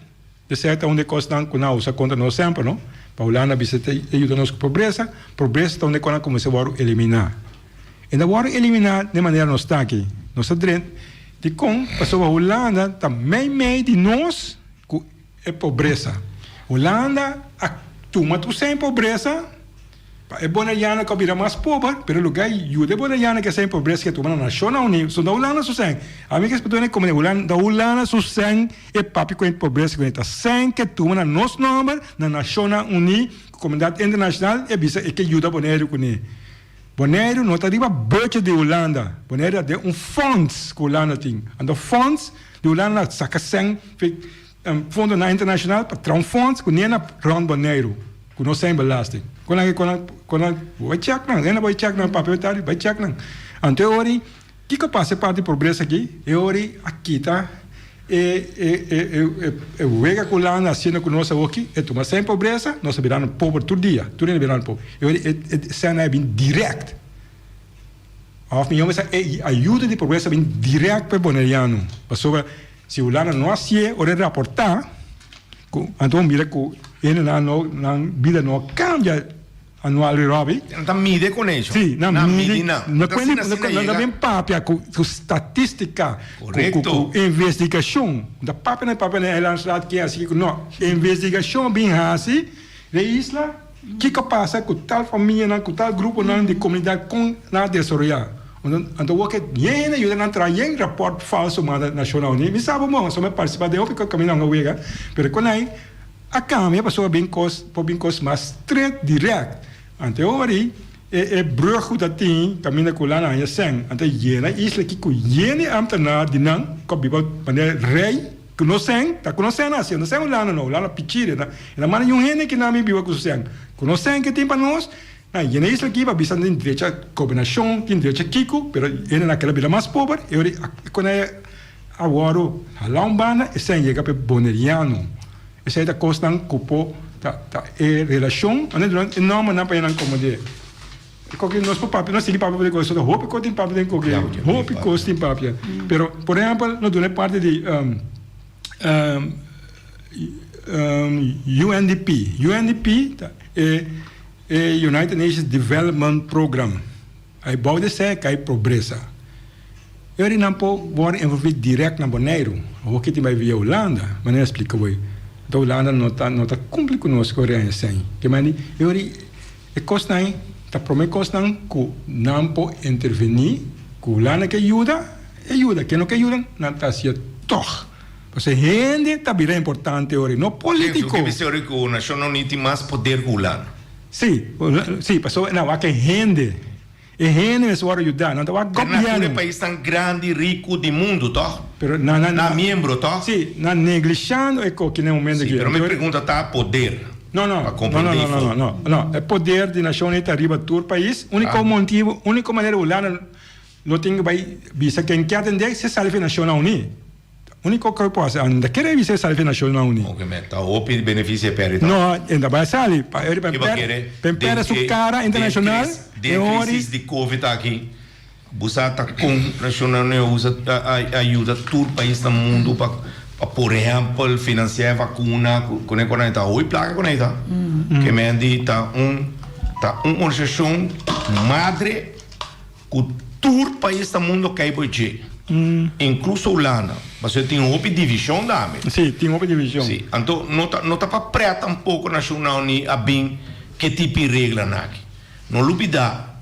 esei ta un di e kosnan ku nan a usa kontra nos semper, no? Pa Hulanda bisa ta yuda nos ku pobresa, pobresa ta un di e kosnan ku mester wòrdu eliminá. E ta wòrdu eliminá den manera nos ta aki. Nos ta drenta, dikon? Pasobra Hulanda ta meimei di nos ku e pobresa. Hulanda a tuma tur sèn pobresa. Pa e boneriano ku a bira mas pober, pero lo ke a yuda e boneriano ke a sèn pobresa ke a tuma na Nashonnan Uní, so ta Hulanda su sèn. Ami ke spetó na komende Hulanda, ta Hulanda su sèn e papia ku e pobresa ku e ta sèn ke tuma na nos nòmber na Nashonnan Uní ku komunidat internashonal e bisa e ke yuda Boneiru kuné. Boneiru no ta riba budget di Hulanda, Boneiru ta den un fonds ku Hulanda tin. Anto fonds di Hulanda a saka sèn. Fondonan internashonal pa traha un fonds ku nena rònt Boneiru ku no sèn belasting. Kon nan kon nan kon nan bo bai chèk nan, nena bai chèk nan papia tardi bai chèk nan. Anto e ora ei kiko a pasa e parti pobresa aki? E ora ei a kita e e e e wega ku Hulanda hasiendo ku nos awoki, e tuma sèn pobresa, nos a birando pober tur dia, tur hende a birando pober. E ora ei e sènnan a bin dirèkt. Òf mihó mester e ayuda di pobresa a bin dirèkt pa e boneriano pasobra. Si Hulanda no hasié ora e raportá ku anto bo mira ku hendenan no nan bida no a kambia anual ri Robby. Nan ta midi ku nesho. Si, nan Nan midi. midi nan. No Ta kuende asina asina nan ta yega. bin papia ku ku statistika, ku ku Korekto. ku investigashon. No ta papia nan papia na eilandsraad ken hasi kiko. No, investigashon bin hasi den e isla kiko a pasa ku tal famianan, ku tal gruponan di komunidat kon nan a desaroyá. Anto wak e yen hende yuda nan traha yen raport falso manda Nashonnan Uní. Mi sa bo moho, so mi a participa den hopi kaminda nan a wega, pero kon nan a kambia pasobra bin kos por bin kos mas stret direct. Anto e ora ei e e brug ku ta tin kaminda ku lana haña sèn, anto e yena isla aki ku yen di ambtenaar di nan ku a biba manera rei ku no sèn, ta ku no sèn hasi, no sèn Hulanda no, Hulanda pichiri, e ta manda yun hende ki nan a bin biba ku su sèn, ku no sèn ke tin pa nos. Na yena isla aki pa bisa tin drecha gobernashon, tin drecha kiko, pero hende na keda bira mas pober, e ora e kon e a wòrdu hala un banda, esei a yega pa e boneriano. Esei ta kosnan ku por ta ta e relashon, ane duna e nòmbernan pa nan komod'é. E koki nos por papia, nos sigui papia por e kos, hopi kos tin papia den koki, hopi kos tin papia. Pero por ehèmpel nos duna e parti di UNDP, UNDP ta e E United Nations Development Program a e bou di esei kai pobresa. E ora nan por wòrdu envolví dirèkt na Boneiru. Awor ke tin bai via Hulanda, manera a splika wei. Anto Hulanda no ta no ta kumpli ku nos ku ora esei. Ke manera e ora e kosnan ta promé kosnan ku nan por intervení ku Hulanda ke yuda, e yuda. Ke no ke yuda nan ta hasié tòg. Pasobra hende ta bira importante ora, no politico. Penso ke ora ku Nashonnan Uní tin mas poder ku Hulanda. Sí, sí, pasobra nan wak e hende. E hende mester wòrdu yuda, nan ta wak gobièrnu. Pero na tur e paisnan grandi, riku di mundu, tòg? Pero nan, nan. Nan miembro, tòg? Sí, nan neglishando e koki na e momento aki. Sí, pero mi pregunta ta poder. No, no, Pa komprendé no, no, no, i no, no, no. E poder di Nashon Uní ta riba tur pais. Úniko motibu, úniko manera Hulanda lo tin ku bai bisa ken ke atendé si e sali for Nashonnan Uní. Unico cu por haci, anda kere bisa e sali fi Nacionnan Uni. Oke, me ta hopi beneficio e perde ta. No, e ta bay sali. Pa e Kiba kere pa den perde su e cara den internacional, cris e den hori. crisis di covid aki, bo sa ta con Nacionnan Uni a usa a a yuda tur pais na mundo pa pa por ehempel financia e vacuna cu cu ne cu nan ta hopi placa cu nan ta. Ke men di ta un ta un organisacion madre. Ku tur pais na mundo kai bo dje, inkluso Hulanda, pasobra tin hopi divishon tambe. Sí, tin hopi divishon. Sí, anto no ta no ta pa prèt tampoko Nashonnan Uní a bin ke tipi reglanan aki. No lubidá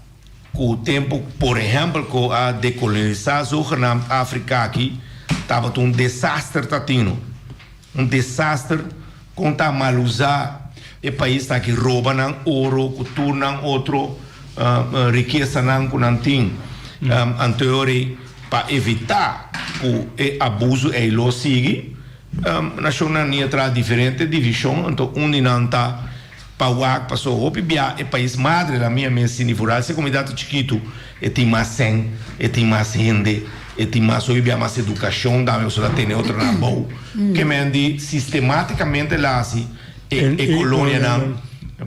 ku tempu por ehèmpel ku a dekolonisá zogenaamd Afrika aki tabata un desaster ta tino. Un desaster kon ta mal usa e paisnan aki roba nan oro ku tur nan otro rikesanan ku nan tin. Anteori pa evita ku e abuso ei lo sigui, nashonnan ni a traha diferente divishon, anto un di nan ta pa wak paso hopi bia e pais madre la mia mes sini foral si e komunidat ta chikitu e tin mas sèn e tin mas hende e tin mas hopi bia mas edukashon tambe pasobra ta tene otronan abou ke men di sistematikamente la hasi e e kolonianan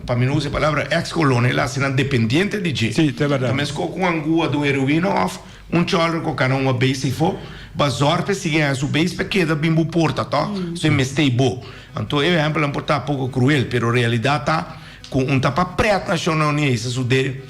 pa mi no usa e palabra ex kolonia la hasi nan dependiente di dje ta meskos ku un angua di un heroina òf Un chòlder ku kana un a beis ei fo, ba zòrg pa e sigui haña su beis pa e keda bin bo porta tòg, so e mester ei bo. Anto e ehèmpelnan por ta poko kruel, pero realidat ta ku un ta pa prèt Nashonnan Uní ei sa su dede,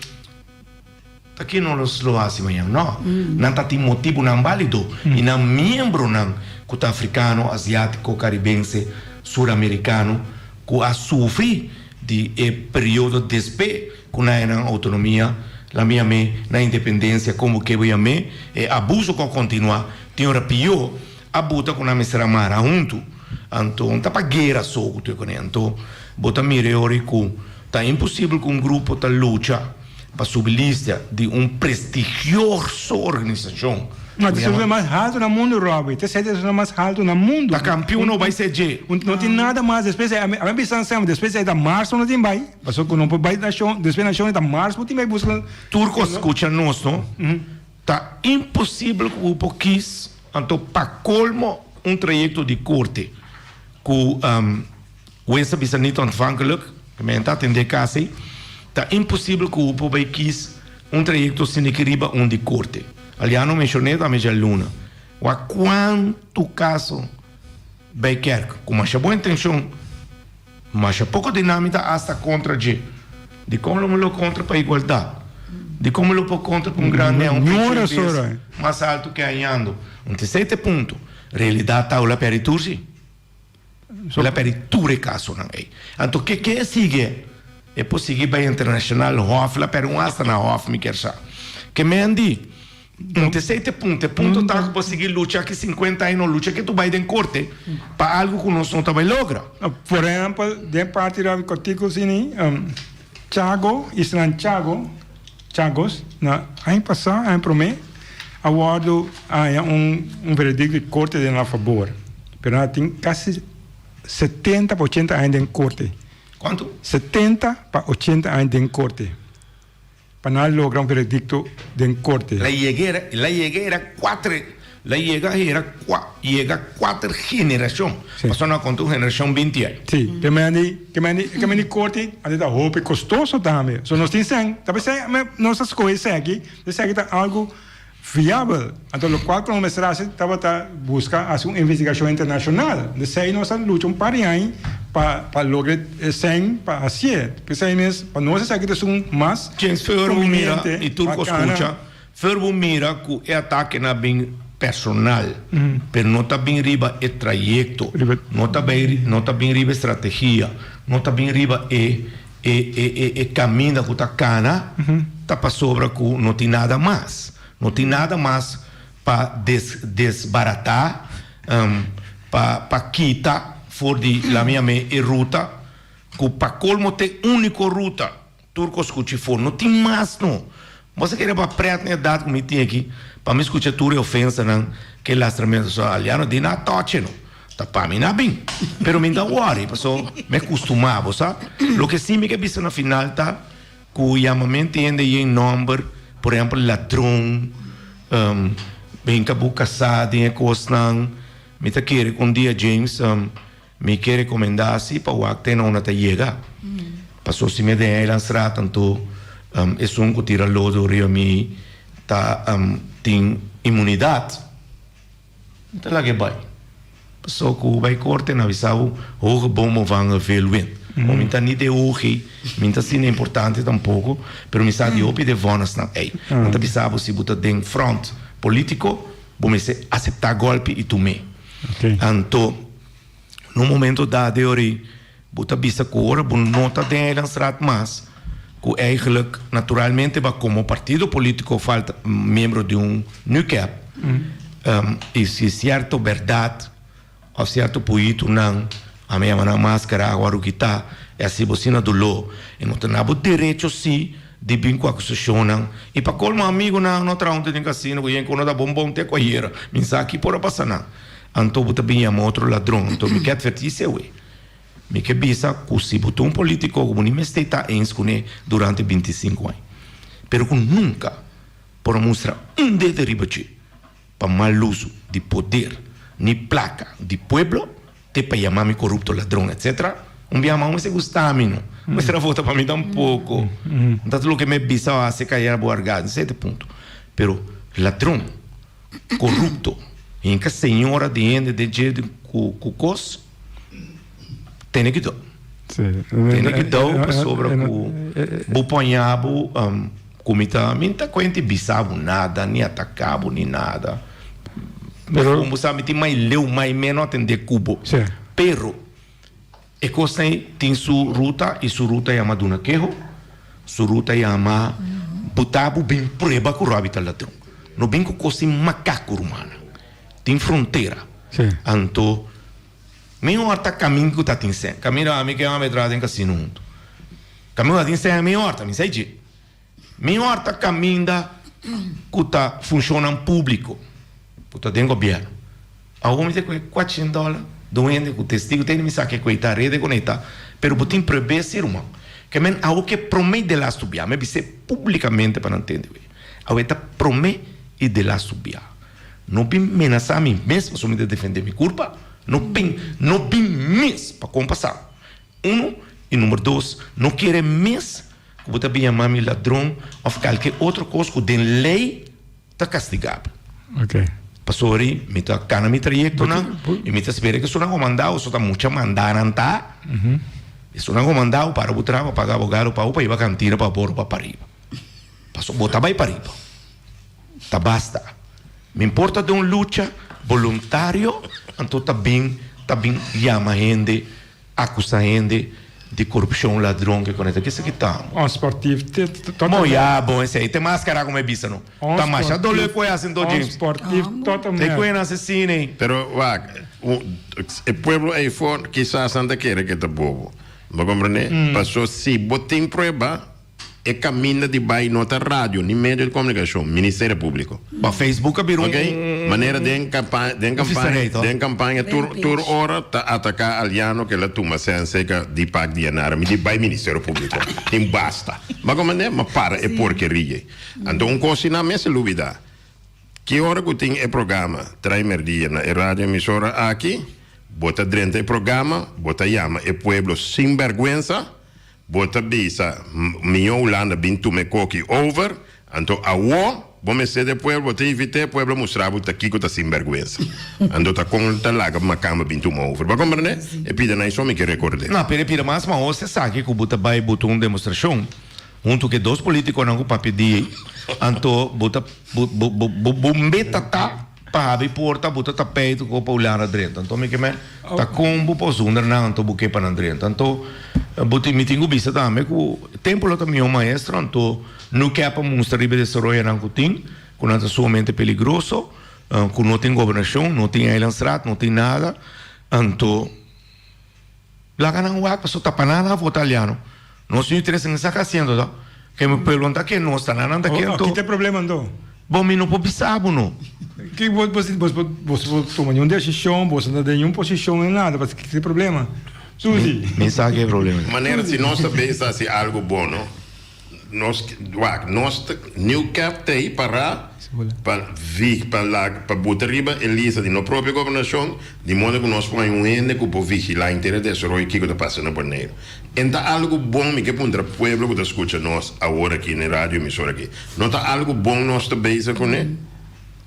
ta ke no los lo hasi mañan? Nò, nan ta tin motibunan bálido i nan miembronan ku ta afrikano, asiátiko, karibense, suramerikano ku a sufri di e periodo despe ku nan nan outonomia, la mi yam'é nan independensia komo ke bo yam'é, e abuso ku a kontinuá tin ora pió a buta ku nan mester a mara huntu. Anto un ta pa guera so ku tur e kuné. Anto bo ta mira e ora ku ta imposibel ku un grupo ta lucha pa subi lista di un prestigioso organisashon. No, ta esun mas haltu na mundu, Robby. Ta esei ta esun mas haltu na mundu. Ta kampion no bai ser dje. No tin nada mas despues. A mi bisa semper, despues ei ta marzo no tin bai. Pasobra ku no por bai nashon, despues nashon ta marzo bo tin bai buska. Tur ku a skucha nos no, ta imposibel ku bo por kis anto pa kolmo un trayekto di korte ku Wens a bisa niet ontvankelijk, men ta atendé kas ei, ta imposibel ku bo por bai kis un trayekto sini ki riba un di korte. Aliano menshoné tambe djaluna. Wak kuantu kaso bai kèrk ku masha bon intenshon, masha poko dinámita asta kontra dje. Dikon lo mi lo kontra pa igualdat? Dikon mi lo por kontra pa un grande a un pecho bes mas altu ke añando? Un tesei ta e punto. Realidat ta ula pèri tur si. El a pèrdè tur e kasonan ei. Anto ke ke e sigui? E por sigui bai internashonal, hòf, el a pèrdè un asta na hòf, mi kier sa. Ke men di? Punto esei ta e punto. E punto ta ku bo sigui lucha aki 50 aña no lucha ke tu bai den korte pa algu ku nos no ta bai logra. Por ehempel, den parti di artíkulo sini, Chago, islanan Chago, Chagos, na aña pasá, aña promé, a wòrdu haña un un veredikto di korte den nan fabor. Pero nan a tin kasi 70 pa 80 aña den korte. Kuantu? 70 pa 80 aña den korte. Pa nan logra un veredicto den corte. La yega era, la yega era cuater, la yega era cua, yega cuater generacion. Sí. Pasobra nan a conta un generacion binti aña. Sí, ke men di, ke men di, ke men di corte a ta hopi costoso tambe. So nos tin sèn, ta p'esei nos a scoge esaki, esaki ta algo Viabel. Anto lokual ku nos mester hasi tabata buska hasi un investigashon internashonal. Esei nos a lucha un par di aña pa pa logra e sèn pa hasié. P'esei mes pa nos esaki ta esun mas James, for bo mira konviniente i tur pa kos kana. skucha, for bo mira ku e atakenan a bin personal, pero no ta bin riba e trayekto, Riba. no ta bay no ta bin riba e strategia, no ta bin riba e E e e e caminda cu ta cana ta pasobra cu no tin nada mas. No tin nada mas pa des desbarata, pa pa kita for di la mi yam'e e ruta cu pa colmo t'e unico ruta tur cos cu chifo. No tin mas no. Bo sa kere pa pret na edad cu mi tin aki pa mi scucha tur e ofensanan ke lastramento so aliano di na toche no. Ta pa mi na bin. Pero mi ta worry paso mi a custuma bo sa. Loke si mi ke bisa na final ta cu yamamento hende yen nomber por ehempel ladron hinca bo casa den e cosnan mi ta kere cu un dia James Mi ke rekomendá si pa wak te na unda ta yega. Paso si mi den Eilandstraat anto esun ku tira lodo riba mi ta tin inmunidat, mi ta laga e bai. Paso ku bai korte nan bisa bo hoge bomen vangen veel wind. Bo mi ta ni den hoge, mi ta asina importante tampoko, pero mi sa di hopi den vònesnan ei. Nan ta bisa bo si bo ta den front politiko bo mester aseptá gòlpi i tum'é. Anto na un momento dado e ora ei bo ta bisa ku ora bo no ta den Eilandstraat mas, ku eigenlijk naturalmente bo komo partido politiko falta miembro di un NUCAP, i si sierto bèrdat òf sierto puitunan ami yama nan maskara a wòrdu kitá i hasi bo asina doló e no ta na bo derecho si di bin ku akusashonnan i pa kolmo amigunan no traha huntu den kasino ku yen ku no ta bon bon te ku ayera mi sa ki por a pasa nan anto bo ta bin yama otro ladron anto mi ke atvertí sewe mi ke bisa ku si bo ta un politiko ku bo ni mester ta eens kuné durante 25 aña pero ku nunka por a mustra un dede riba dje pa mal uso di poder ni plaka di pueblo te pa yama mi corupto, ladron etc. Un biaha mas mester gusta mi no mester a vota pa mi tampoco ta loke mi bisa o haci cayera bo arga esey ta e punto pero ladron corupto hinca señora di hende den dje cu cos tene cuidao tene cuidao pasobra cu bo poña bo Cu mi ta, mi ta cuenta y bisa bo nada, ni ataca bo, ni nada. Pero como bo sa, mi tin mai leu, mai meno atende cu bo. Sí. Pero, e cosnan ey tin su ruta y su ruta yama duna keho, su ruta yama buta bo bin prueba cu Robbie ta ladron. No bin cu cos sin macaco, rumannan. Tin frontera. Sí. Anto, mihor ta camin cu ta tin cen. Caminda ami cu e homber traha den casino hunto. Caminda tin cen mihor ta, mi sa dje. Mihor ta caminda cu ta funcionnan publico, cu ta den gobierno. Awor mi ta coge cuachin dollar di un hende cu testigo tene mi sa ke cu e ta rede con e ta, pero bo tin pruebe si ruman. Ke men awor ke prome y delastu bia, mi a bis'e publicamente pa nan tende wei. Awor e ta prome y delastu bia. No bin menasa mi mes pasobra mi ta defende mi curpa, no bin, no bin mes pa con pasa. Uno, y number dos, no kere mes ku bo ta bin yama mi ladron òf kalke otro kos ku den lei ta kastigabel. Ok. Pasobra mi ta kana mi trayektonan i mi ta spera ku esunnan ku manda bo, so ta mucha manda nan ta. Esunnan ku manda bo para bo traha pa paga abogado pa bo pa hiba kantina pa boro pa pariba. Pasobra bo ta bai pariba. Ta basta. Mi importa den un lucha boluntario anto ta bin ta bin yama hende. Acusa hende. Di korupshon, ladron ke koneta ke esaki ta. Onsportief te tot Bon ya bon esei te maskara como e bisa no. Ta masha dolo e koe hasi anto James. Onsportief tot en Te met. koe nan asesina ei. Pero wak, e pueblo eifor kisas nan ta kere ke ta bobo. Bo komprende? Paso si bo tin prueba. E caminda di bay no ta radio ni medio di comunicacion, Ministerio Publico. Pa Facebook a bira un Ok, manera den campaña, den campaña, den campaña tur tur ora ta ataca Aliano ke la tuma senseca di pak di Yanara, mi di bay Ministerio Publico, tin basta. Ma comprende? Ma para e porkeria ei. Anto un cos si nan mester lubida, ki ora cu tin e programa Trai Merdia na e radio emisora aki, bo ta drenta e programa, bo ta yama e pueblo sin berguensa, Bo ta bisa, Mijo Hulanda bin tuma e koki over, anto awo bo mester de pueblo, bo ta invit'é pueblo mustra bo ta kiko ta sinberguensa. Anto ta kon ta laga makamba bin tuma over. Bo a komprendé? E pida nan esou mi ke rekord'é. No, pero e pida mas mahos esaki ku bo ta bai buta un demostrashon huntu ku e dos politikonan ku papia di ei, anto bo ta bo bo bo meta ta Pa habri porta bo ta tapijt ku pa Hulanda drenta. Anto mi ke men ta kon bo por zonder nan anto bo ke pa nan drenta. Anto bo tin mi tin ku bisa tambe ku tempu lo ta mihó maestro anto no ke pa mustra riba e desaroyonan ku tin ku nan ta sumamente peligroso ku no tin gobernashon no tin eilandsraad no tin nada anto laga nan wak pasobra ta pa nan nan a vota Aliano. Nos tin interes en esaki haciendo ta. Ke mi pueblo no ta ke nos ta nan nan ta ke anto. Ki ta e problema anto? Bon mi no por bisa bo no. Ki bo bo bo bo por tuma niun decision bo no ta den niun posicion ni nada pasobra ki ta e problema? Suzy. Mi sa ki e problema. Manera si nos ta bisa haci algo bo no nos wak nos ta new cap ta ei para pa vi pa laga pa buta riba e lista di no propio gobernacion di modo cu nos por hay un hende cu por vigila henter e desaroyo kico ta pasa na Boneiru. En ta algu bon, mi ke puntra pueblo ku ta skucha nos awor aki na e radio emisora aki, no ta algu bon nos ta bezig kuné?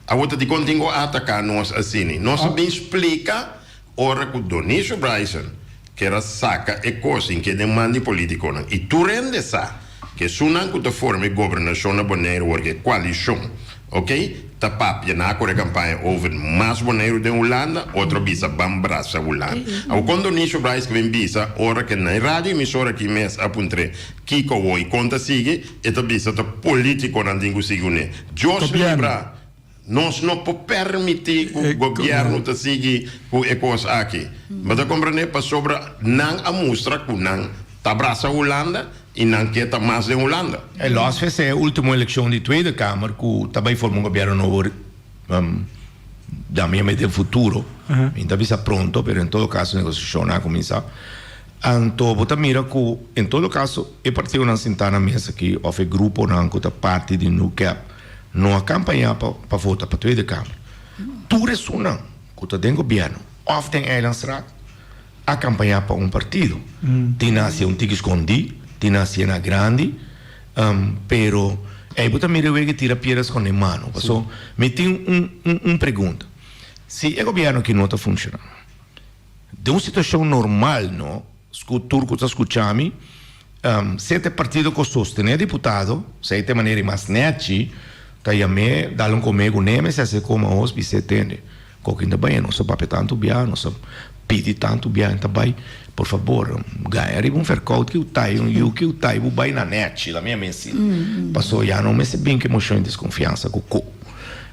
Awor ta dikon tin ku ataká nos asini? Nos a bin splika ora ku Donicio Bryson ker a saka e kos sin ke den man di politikonan i tur hende sa ke esunnan ku ta forma e gobernashon na Boneiru awor ke e koalishon Ok, ta papia na kore kampaña over mas Boneiru den Hulanda, otro bisa ban brasa Hulanda. Awor kon Donicio Bryce ke bin bisa ora ke na e radio emisora aki mes a puntr'é kiko awor i kon ta sigui, e ta bisa ta politikonan tin ku sigui kuné. Dios libra, nos no por permití ku gobièrnu ta sigui ku e kos aki. Bo ta komprendé? Pasobra nan a mustra ku nan ta brasa Hulanda I nan ke ta mas den Hulanda. E los fes e ultimo elekshon di Tweede Kamer ku ta bai forma un gobièrnu nobo dami yam'e den futuro, mi ta bisa pronto pero en todo kaso negosiashonnan a kuminsá. Anto bo ta mira ku en todo kaso e partidonan sintá na mesa aki òf e gruponan ku ta parti di NUCAP no a kampañá pa vota pa Tweede Kamer. Tur esunnan ku ta den gobièrnu òf den Eilandsraad A campaña pa un partido. Tin nan hacié un tiki scondí, tin nan hacié na grandi, pero ey bo ta mira e wega tira piedra scondé mano. Paso mi tin un un un pregunta. Si e gobierno aki no ta funciona, den un situacion normal no, scu tur cu ta scucha mi, si e ta e partido cu sostene e diputado, si ey ta e manera y mas nechi, ta yam'é, dal un come cu ne, mester haci como ahos bis'é tende. Kokin ta bai, nos a papia tantu bia, nos a pidi tantu bia, en ta bai, por fabor, gaña riba un verkoud ki u tai, un yu ki u tai, bu bai na nechi, la mi a mesi. Paso ya no mester bin ku e moshon di deskonfiansa ku ko.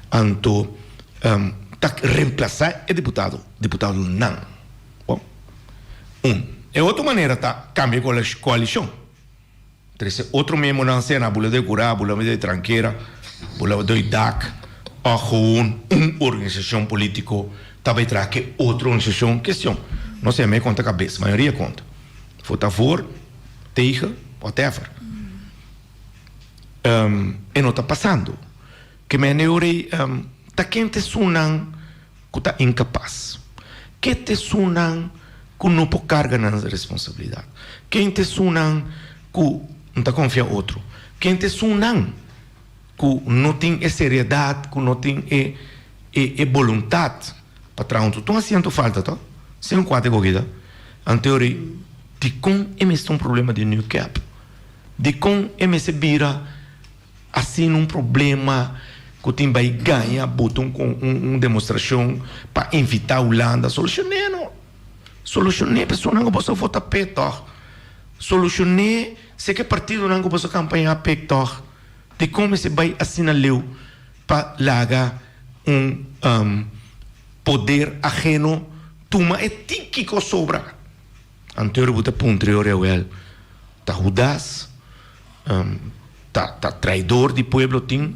Anto, ta remplasa e diputado, diputadonan. Bon, un. E otro manera ta kambia e koalishon. Trese otro miembronan sea na bula de curá, bula de trankera, bula doy dak of gewoon un organisacion politico ta bay traha ke otro organisacion kestion. No sé, mi a konta kabes, mayoria konta. Vota voor, tegen, whatever. E no ta pasando. Ke mende ora ei ta ken ta esunnan ku ta inkapas? Ke ta esunnan ku no por karga nan responsabilidat? Ken ta esunnan ku no ta konfia otro? Ken ta esunnan ku no tin e seriedat, ku no tin e e boluntat pa traha huntu? Tur asiento falta to, sin un kuater kogida. Anto ora ei, dikon e mester un problema di New Cap? Dikon e mester bira Asina un problema cu tin bay gaña buta un un demostracion pa invita Hulanda solucion'e no. Solucion'e personanan cu boso vota p'e toch. Solushon'é si ke partidonan ku boso kampañá p'e tòg. Dikon mester bai asina leu pa laga un poder aheno tuma e tiki ku a sobra? Anto bo ta puntra yo Reuel, ta Hudas ta ta traidor di pueblo tin,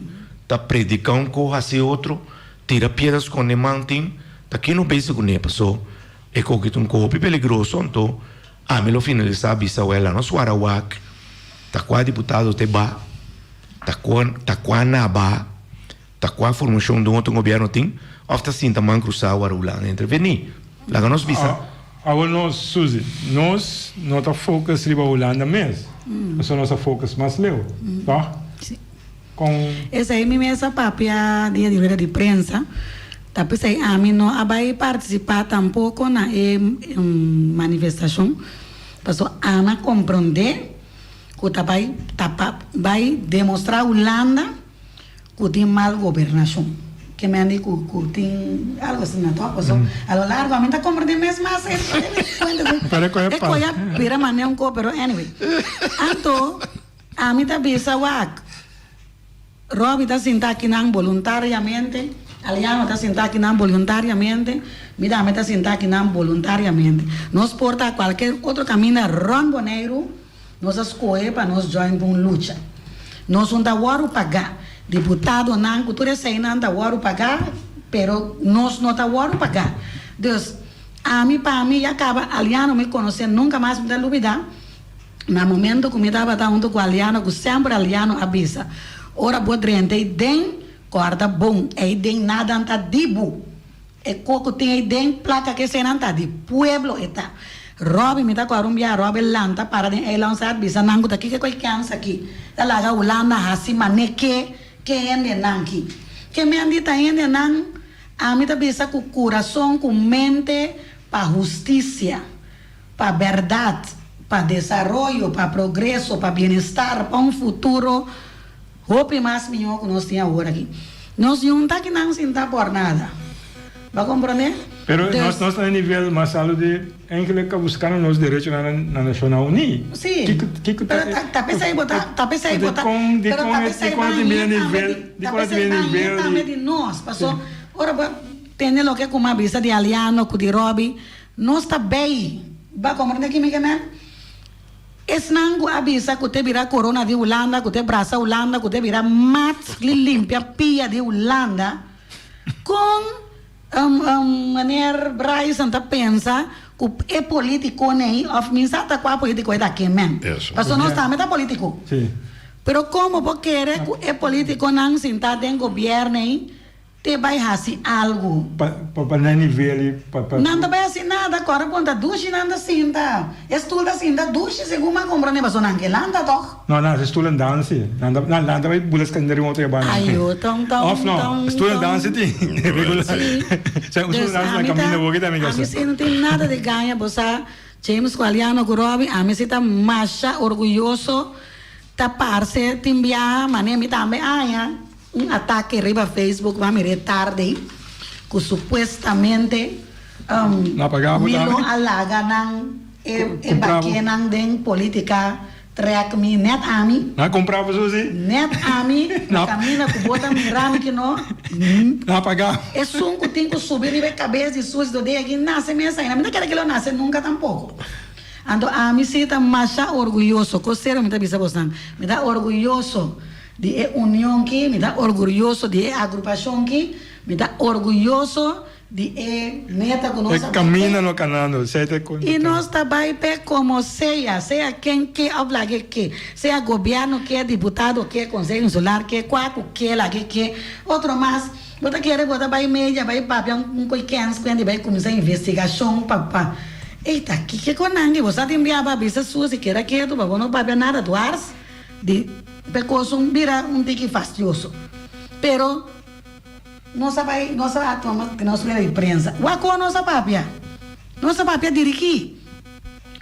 ta predica un co haci otro, tira piedra sconde man tin, ta kino bezig cune? Paso e coki ta un co hopi peligroso, anto ami lo finalisa bisa wel anos wara wak ta cua diputado te ba, ta cua ta cua na ba, ta cua formacion di un otro gobierno tin, of ta sinta man crusa wara Hulanda interveni. Laga nos bisa. Awor nos, Suzy, nos no ta focus riba Hulanda mes, pasobra nos a focus mas leu, toch? Sí. Con. Esei mi mes a papia dia di rueda di prensa, ta p'esei ami no a bai participa tampoco na e manifestacion, pasobra ami a comprende cu ta bai ta pa bai demostra Hulanda ku tin mal gobernashon. Ke men di ku ku tin algo asina tok paso a lo largo ami ta komprende mes mas e kuenta e koya bira mane un ko pero anyway. Anto ami ta bisa wak Robby ta sinta akinan boluntariamente, Aliano ta sinta akinan boluntariamente, mi tambe ta sinta akinan boluntariamente. Nos por ta kualker otro kaminda rònt Boneiru. Nos a skohe pa nos join pa un lucha. Nos un ta wòru pagá. Diputadonan ku tur eseinan ta wòru pagá, pero nos no ta wòru pagá. Dus, ami pa mi ya kaba Aliano mi konosé nunka mas mi ta lubidá. Na momento ku mi tabata huntu ku Aliano ku semper Aliano a bisa, ora bo drenta ei den, kòrda bon, ei den nadan ta di bo. E ko ku tin ei den plaka ke eseinan ta di pueblo e ta. Robby mi ta kòrda un bia Robby lanta para den eilandstraat bisa nan ku ta kiko ku e kèns aki ta laga Hulanda hasi mane ke ke hendenan ki. Ke men di ta hendenan ami ta bisa ku kurason ku mente pa hustisia pa bèrdat pa desaroyo pa progreso pa bienestar pa un futuro Hopi mas mihó ku nos tin awor aki. Nos yunta kinan sin ta por nada. Bo a komprondé? Pero Dus. nos nos ta na nivel mas alto di eigenlijk a buskando nos derechonan na Nashonnan Uní. Sí. Kiko kiko ta Pero ta ta p'esei bo ta ta p'esei bo ta Dikon pero dikon ta e p'esei dikon bo e tin bira hañ'é tambe nivel di ta dikon e tin p'esei bira bo hañ'é nivel tambe di di nos. Paso ora bo tende loke ku mi a bisa di Aliano ku di Robby, nos ta bei. Bo a komprondé ki mi ke men? Esnan ku a bisa ku te bira korona di Hulanda, ku te brasa Hulanda, ku te bira mat li limpia pia di Hulanda, kon meneer Bryson ta pensa ku e politikonan ei òf mi sa ta kua politiko e ta ken men? Pasobra nos tambe ta politiko. Pero kon bo por kere ku e politikonan sinta den gobièrnu ei Te bai hasi algu. Pa pa nan nivel i pa pa. Nan ta bai hasi nada, kòrda pon ta dushi nan ta sinta. E stul ta sinta dushi segun mi a komprondé pasobra nan ke lanta tòg. No, nan hasi stul en dansi. Nan ta nan ta bai bula skanderi un otro e banda. Ayo, ton ton Òf no, ton stul en ton. dansi tin regular. Si. Sa un stul Dus en dansi na ami ta kaminda bo kita mi ami kasa. si no tin nada di gaña bo sa James ku Aliano ku Robby ami si ta masha orguyoso ta parse tin biaha manera mi tambe aña. Un atake riba Facebook ba mir'é tarde ku supuestamente mi lo a laga nan e bakenan den politica trek mi net ami. Nan kumpra bo Susi? Net ami ku kaminda ku bo ta mira mi ki no. Nan paga. Esun ku tin ku subi riba e kabes di Susi do den aki nase mes ainda. Mi ta kere ke lo nase nunka tampoko. Anto ami si ta masha orguyoso, kos serio mi ta bisa bosnan, mi ta orguyoso. Di e union ki, mi ta orgurioso di e agrupashon ki, mi ta orguyoso di e meta ku nos E a bai kaminda p'e. no kanando, sea ta kon I nos ta bai p'e komo sea, sea ken ke òf lag'e ke, sea gobièrnu ke, diputado ke, konseho insular ke, kua ku ke, lag'e ke, otro mas. Bo ta kere bo ta bai media bai papia un koi kens ku hende bai kuminsá investigashon pa pa ey ta kiko ku nan ki bo sa tin bia pa bisa Susi keda ketu pa bo no papia nada dwars di P'e kos un bira un tiki fastioso. Pero nos a bai, nos a tuma nos rueda di prensa. Wak kon nos a papia? Nos a papia dirigí.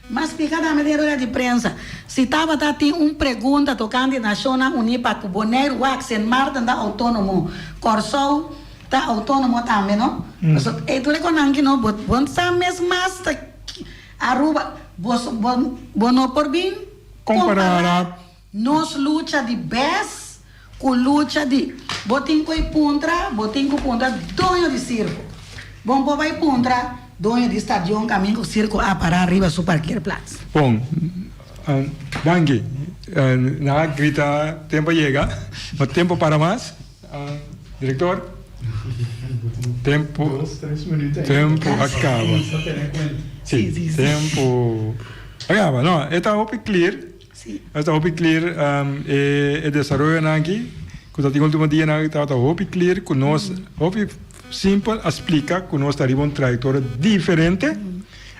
M'a splika tambe den rueda di prensa, si tabata tin un pregunta tokante Nashonnan Uní pa ku Boneiru, wak, Sint Maarten ta outónomo, Kòrsou ta outónomo tambe, no? Pasobra e tur e konan ki no, bo bo sa mes mas ta Aruba. Boso bo bo no por bin Kompará. Nos lucha di bes ku lucha di. Bo tin ku e puntra, bo tin ku puntra doño di sirko. Bo no por bai puntra doño di stadion kamin ku sirko a pará riba su parkeerplaats. Bon, danki. Nan a grita tempo a yega, no tempo para mas. Director, tempo tempo a caba. Si, tempo a caba. No, e ta hopi clear. E ta hopi clear e e desaroyonan aki cu ta tin ultimo dianan tabata hopi clear cu nos hopi simpel a splica cu nos ta riba un trayectoria diferente.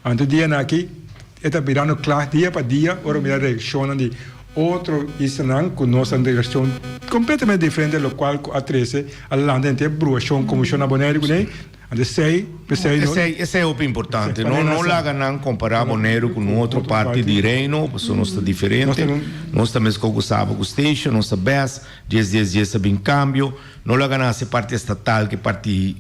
Anto dianan aki E ta birando kla dia pa dia ora mira reakshonnan di otro islanan ku nos ta den reakshon kompletamente diferente lokual ku a trese a lanta henter bruashon komishon na Boneiru kuné anto esei p'esei no Esei esei hopi importante no no laga nan kompará Boneiru ku un otro parti di Reino pasobra nos ta diferente nos ta meskos ku Saba ku Statia nos ta bes dies dies dies ta bin kambio. No laga nan hasi parti estatal ku e parti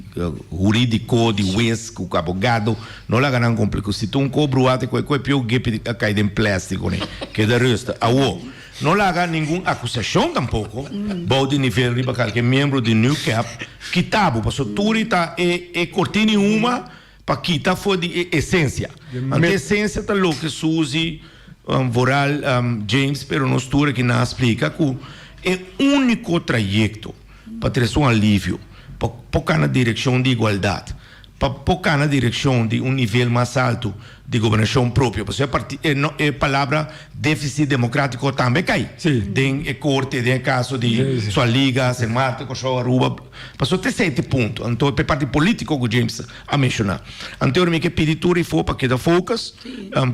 hurídiko di wes ku abogado. No laga nan kompliká. Si ta un kobru ate ku e ku e pio gepi a kai den plástiko ne. Keda rustig. Awo, no laga ningun akusashon tampoko bou di nivel riba kalke miembro di NUCAP kita bo. Pasobra tur i ta e e kortina i huma pa kita for di e esensia. Anto e esensia ta loke Suzy, vooral James, pero nos tur aki nan a splika ku e úniko trayekto pa trese un alivio, pa por kana direkshon di igualdat, pa por kana direkshon di un nivel mas altu di gobernashon propio, pasobra e e palabra défisit demokrátiko tambe kai den e korte, den e kaso di Sualiga, Sint Maarten, Kòrsou, Aruba, pasobra te esei ta e punto. Anto e parti polítiko ku James a menshoná. Anto mi ke pidi tur efo pa keda focus,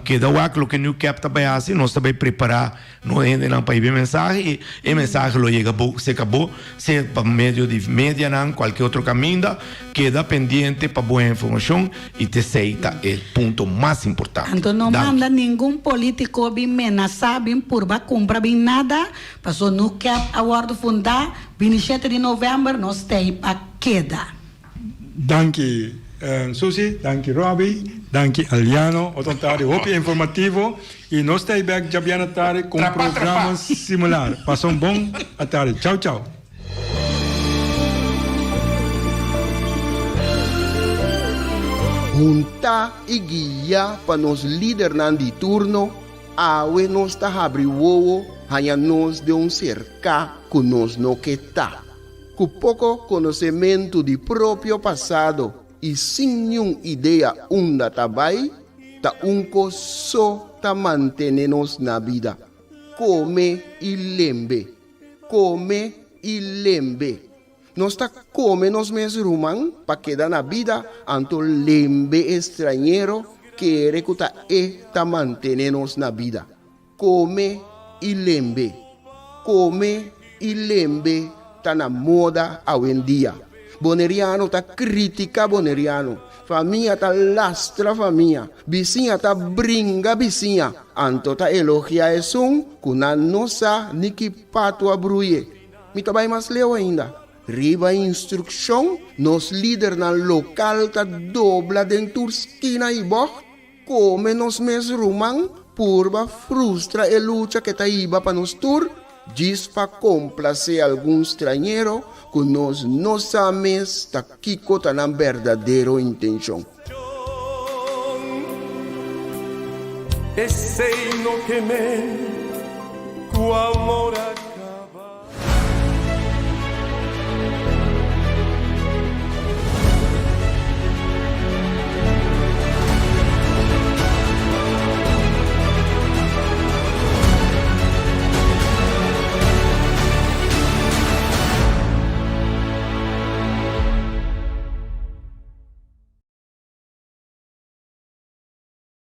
keda wak loke New Cap ta bai hasi, nos ta bai prepará nos hendenan pa hiba e mensahe i e mensahe lo yega bo serka bo, sea pa medio di medianan, kualke otro kaminda, keda pendiente pa bo informashon i t'esei ta e punto mas importante. Anto no Danki. manda ningun politico bin menasa, bin purba cumpra, bin nada, paso New Cap a wordo funda 27 di november, nos t'ey pa keda. Danki Susie, danki Robbie, danki Aliano. Otro tardi hopi informativo y nos ta bek djabiana tardi cu un programa similar. Pasa un bon atardi. Chao chao. Huntá i guiá pa nos lidernan di turno, awe nos ta habri wowo haña nos den un serká ku nos no ke ta. Ku poko konosementu di propio pasado i sin niun idea unda ta bai, ta un kos so ta mantene nos na bida, kome i lembe, kome i lembe. Nos ta kome nos mes ruman pa keda na bida, anto lembe e strañero kere ku ta e ta mantene nos na bida. Kome i lembe. Kome i lembe ta na moda awendia. Boneriano ta kritika boneriano, famia ta lastra famia, bisiña ta bringa bisiña, anto ta elogia esun ku nan no sa ni ki patu a bruye. Mi ta bai mas leu ainda. Riba instrukshon, nos lidernan lokal ta dobla den tur skina i bògt Kome nos mes ruman purba frustra e lucha ke ta hiba pa nos tur, djis pa komplasé algun strañero ku nos no sa mes ta kiko ta nan berdadero intenshon. Esei no ke men.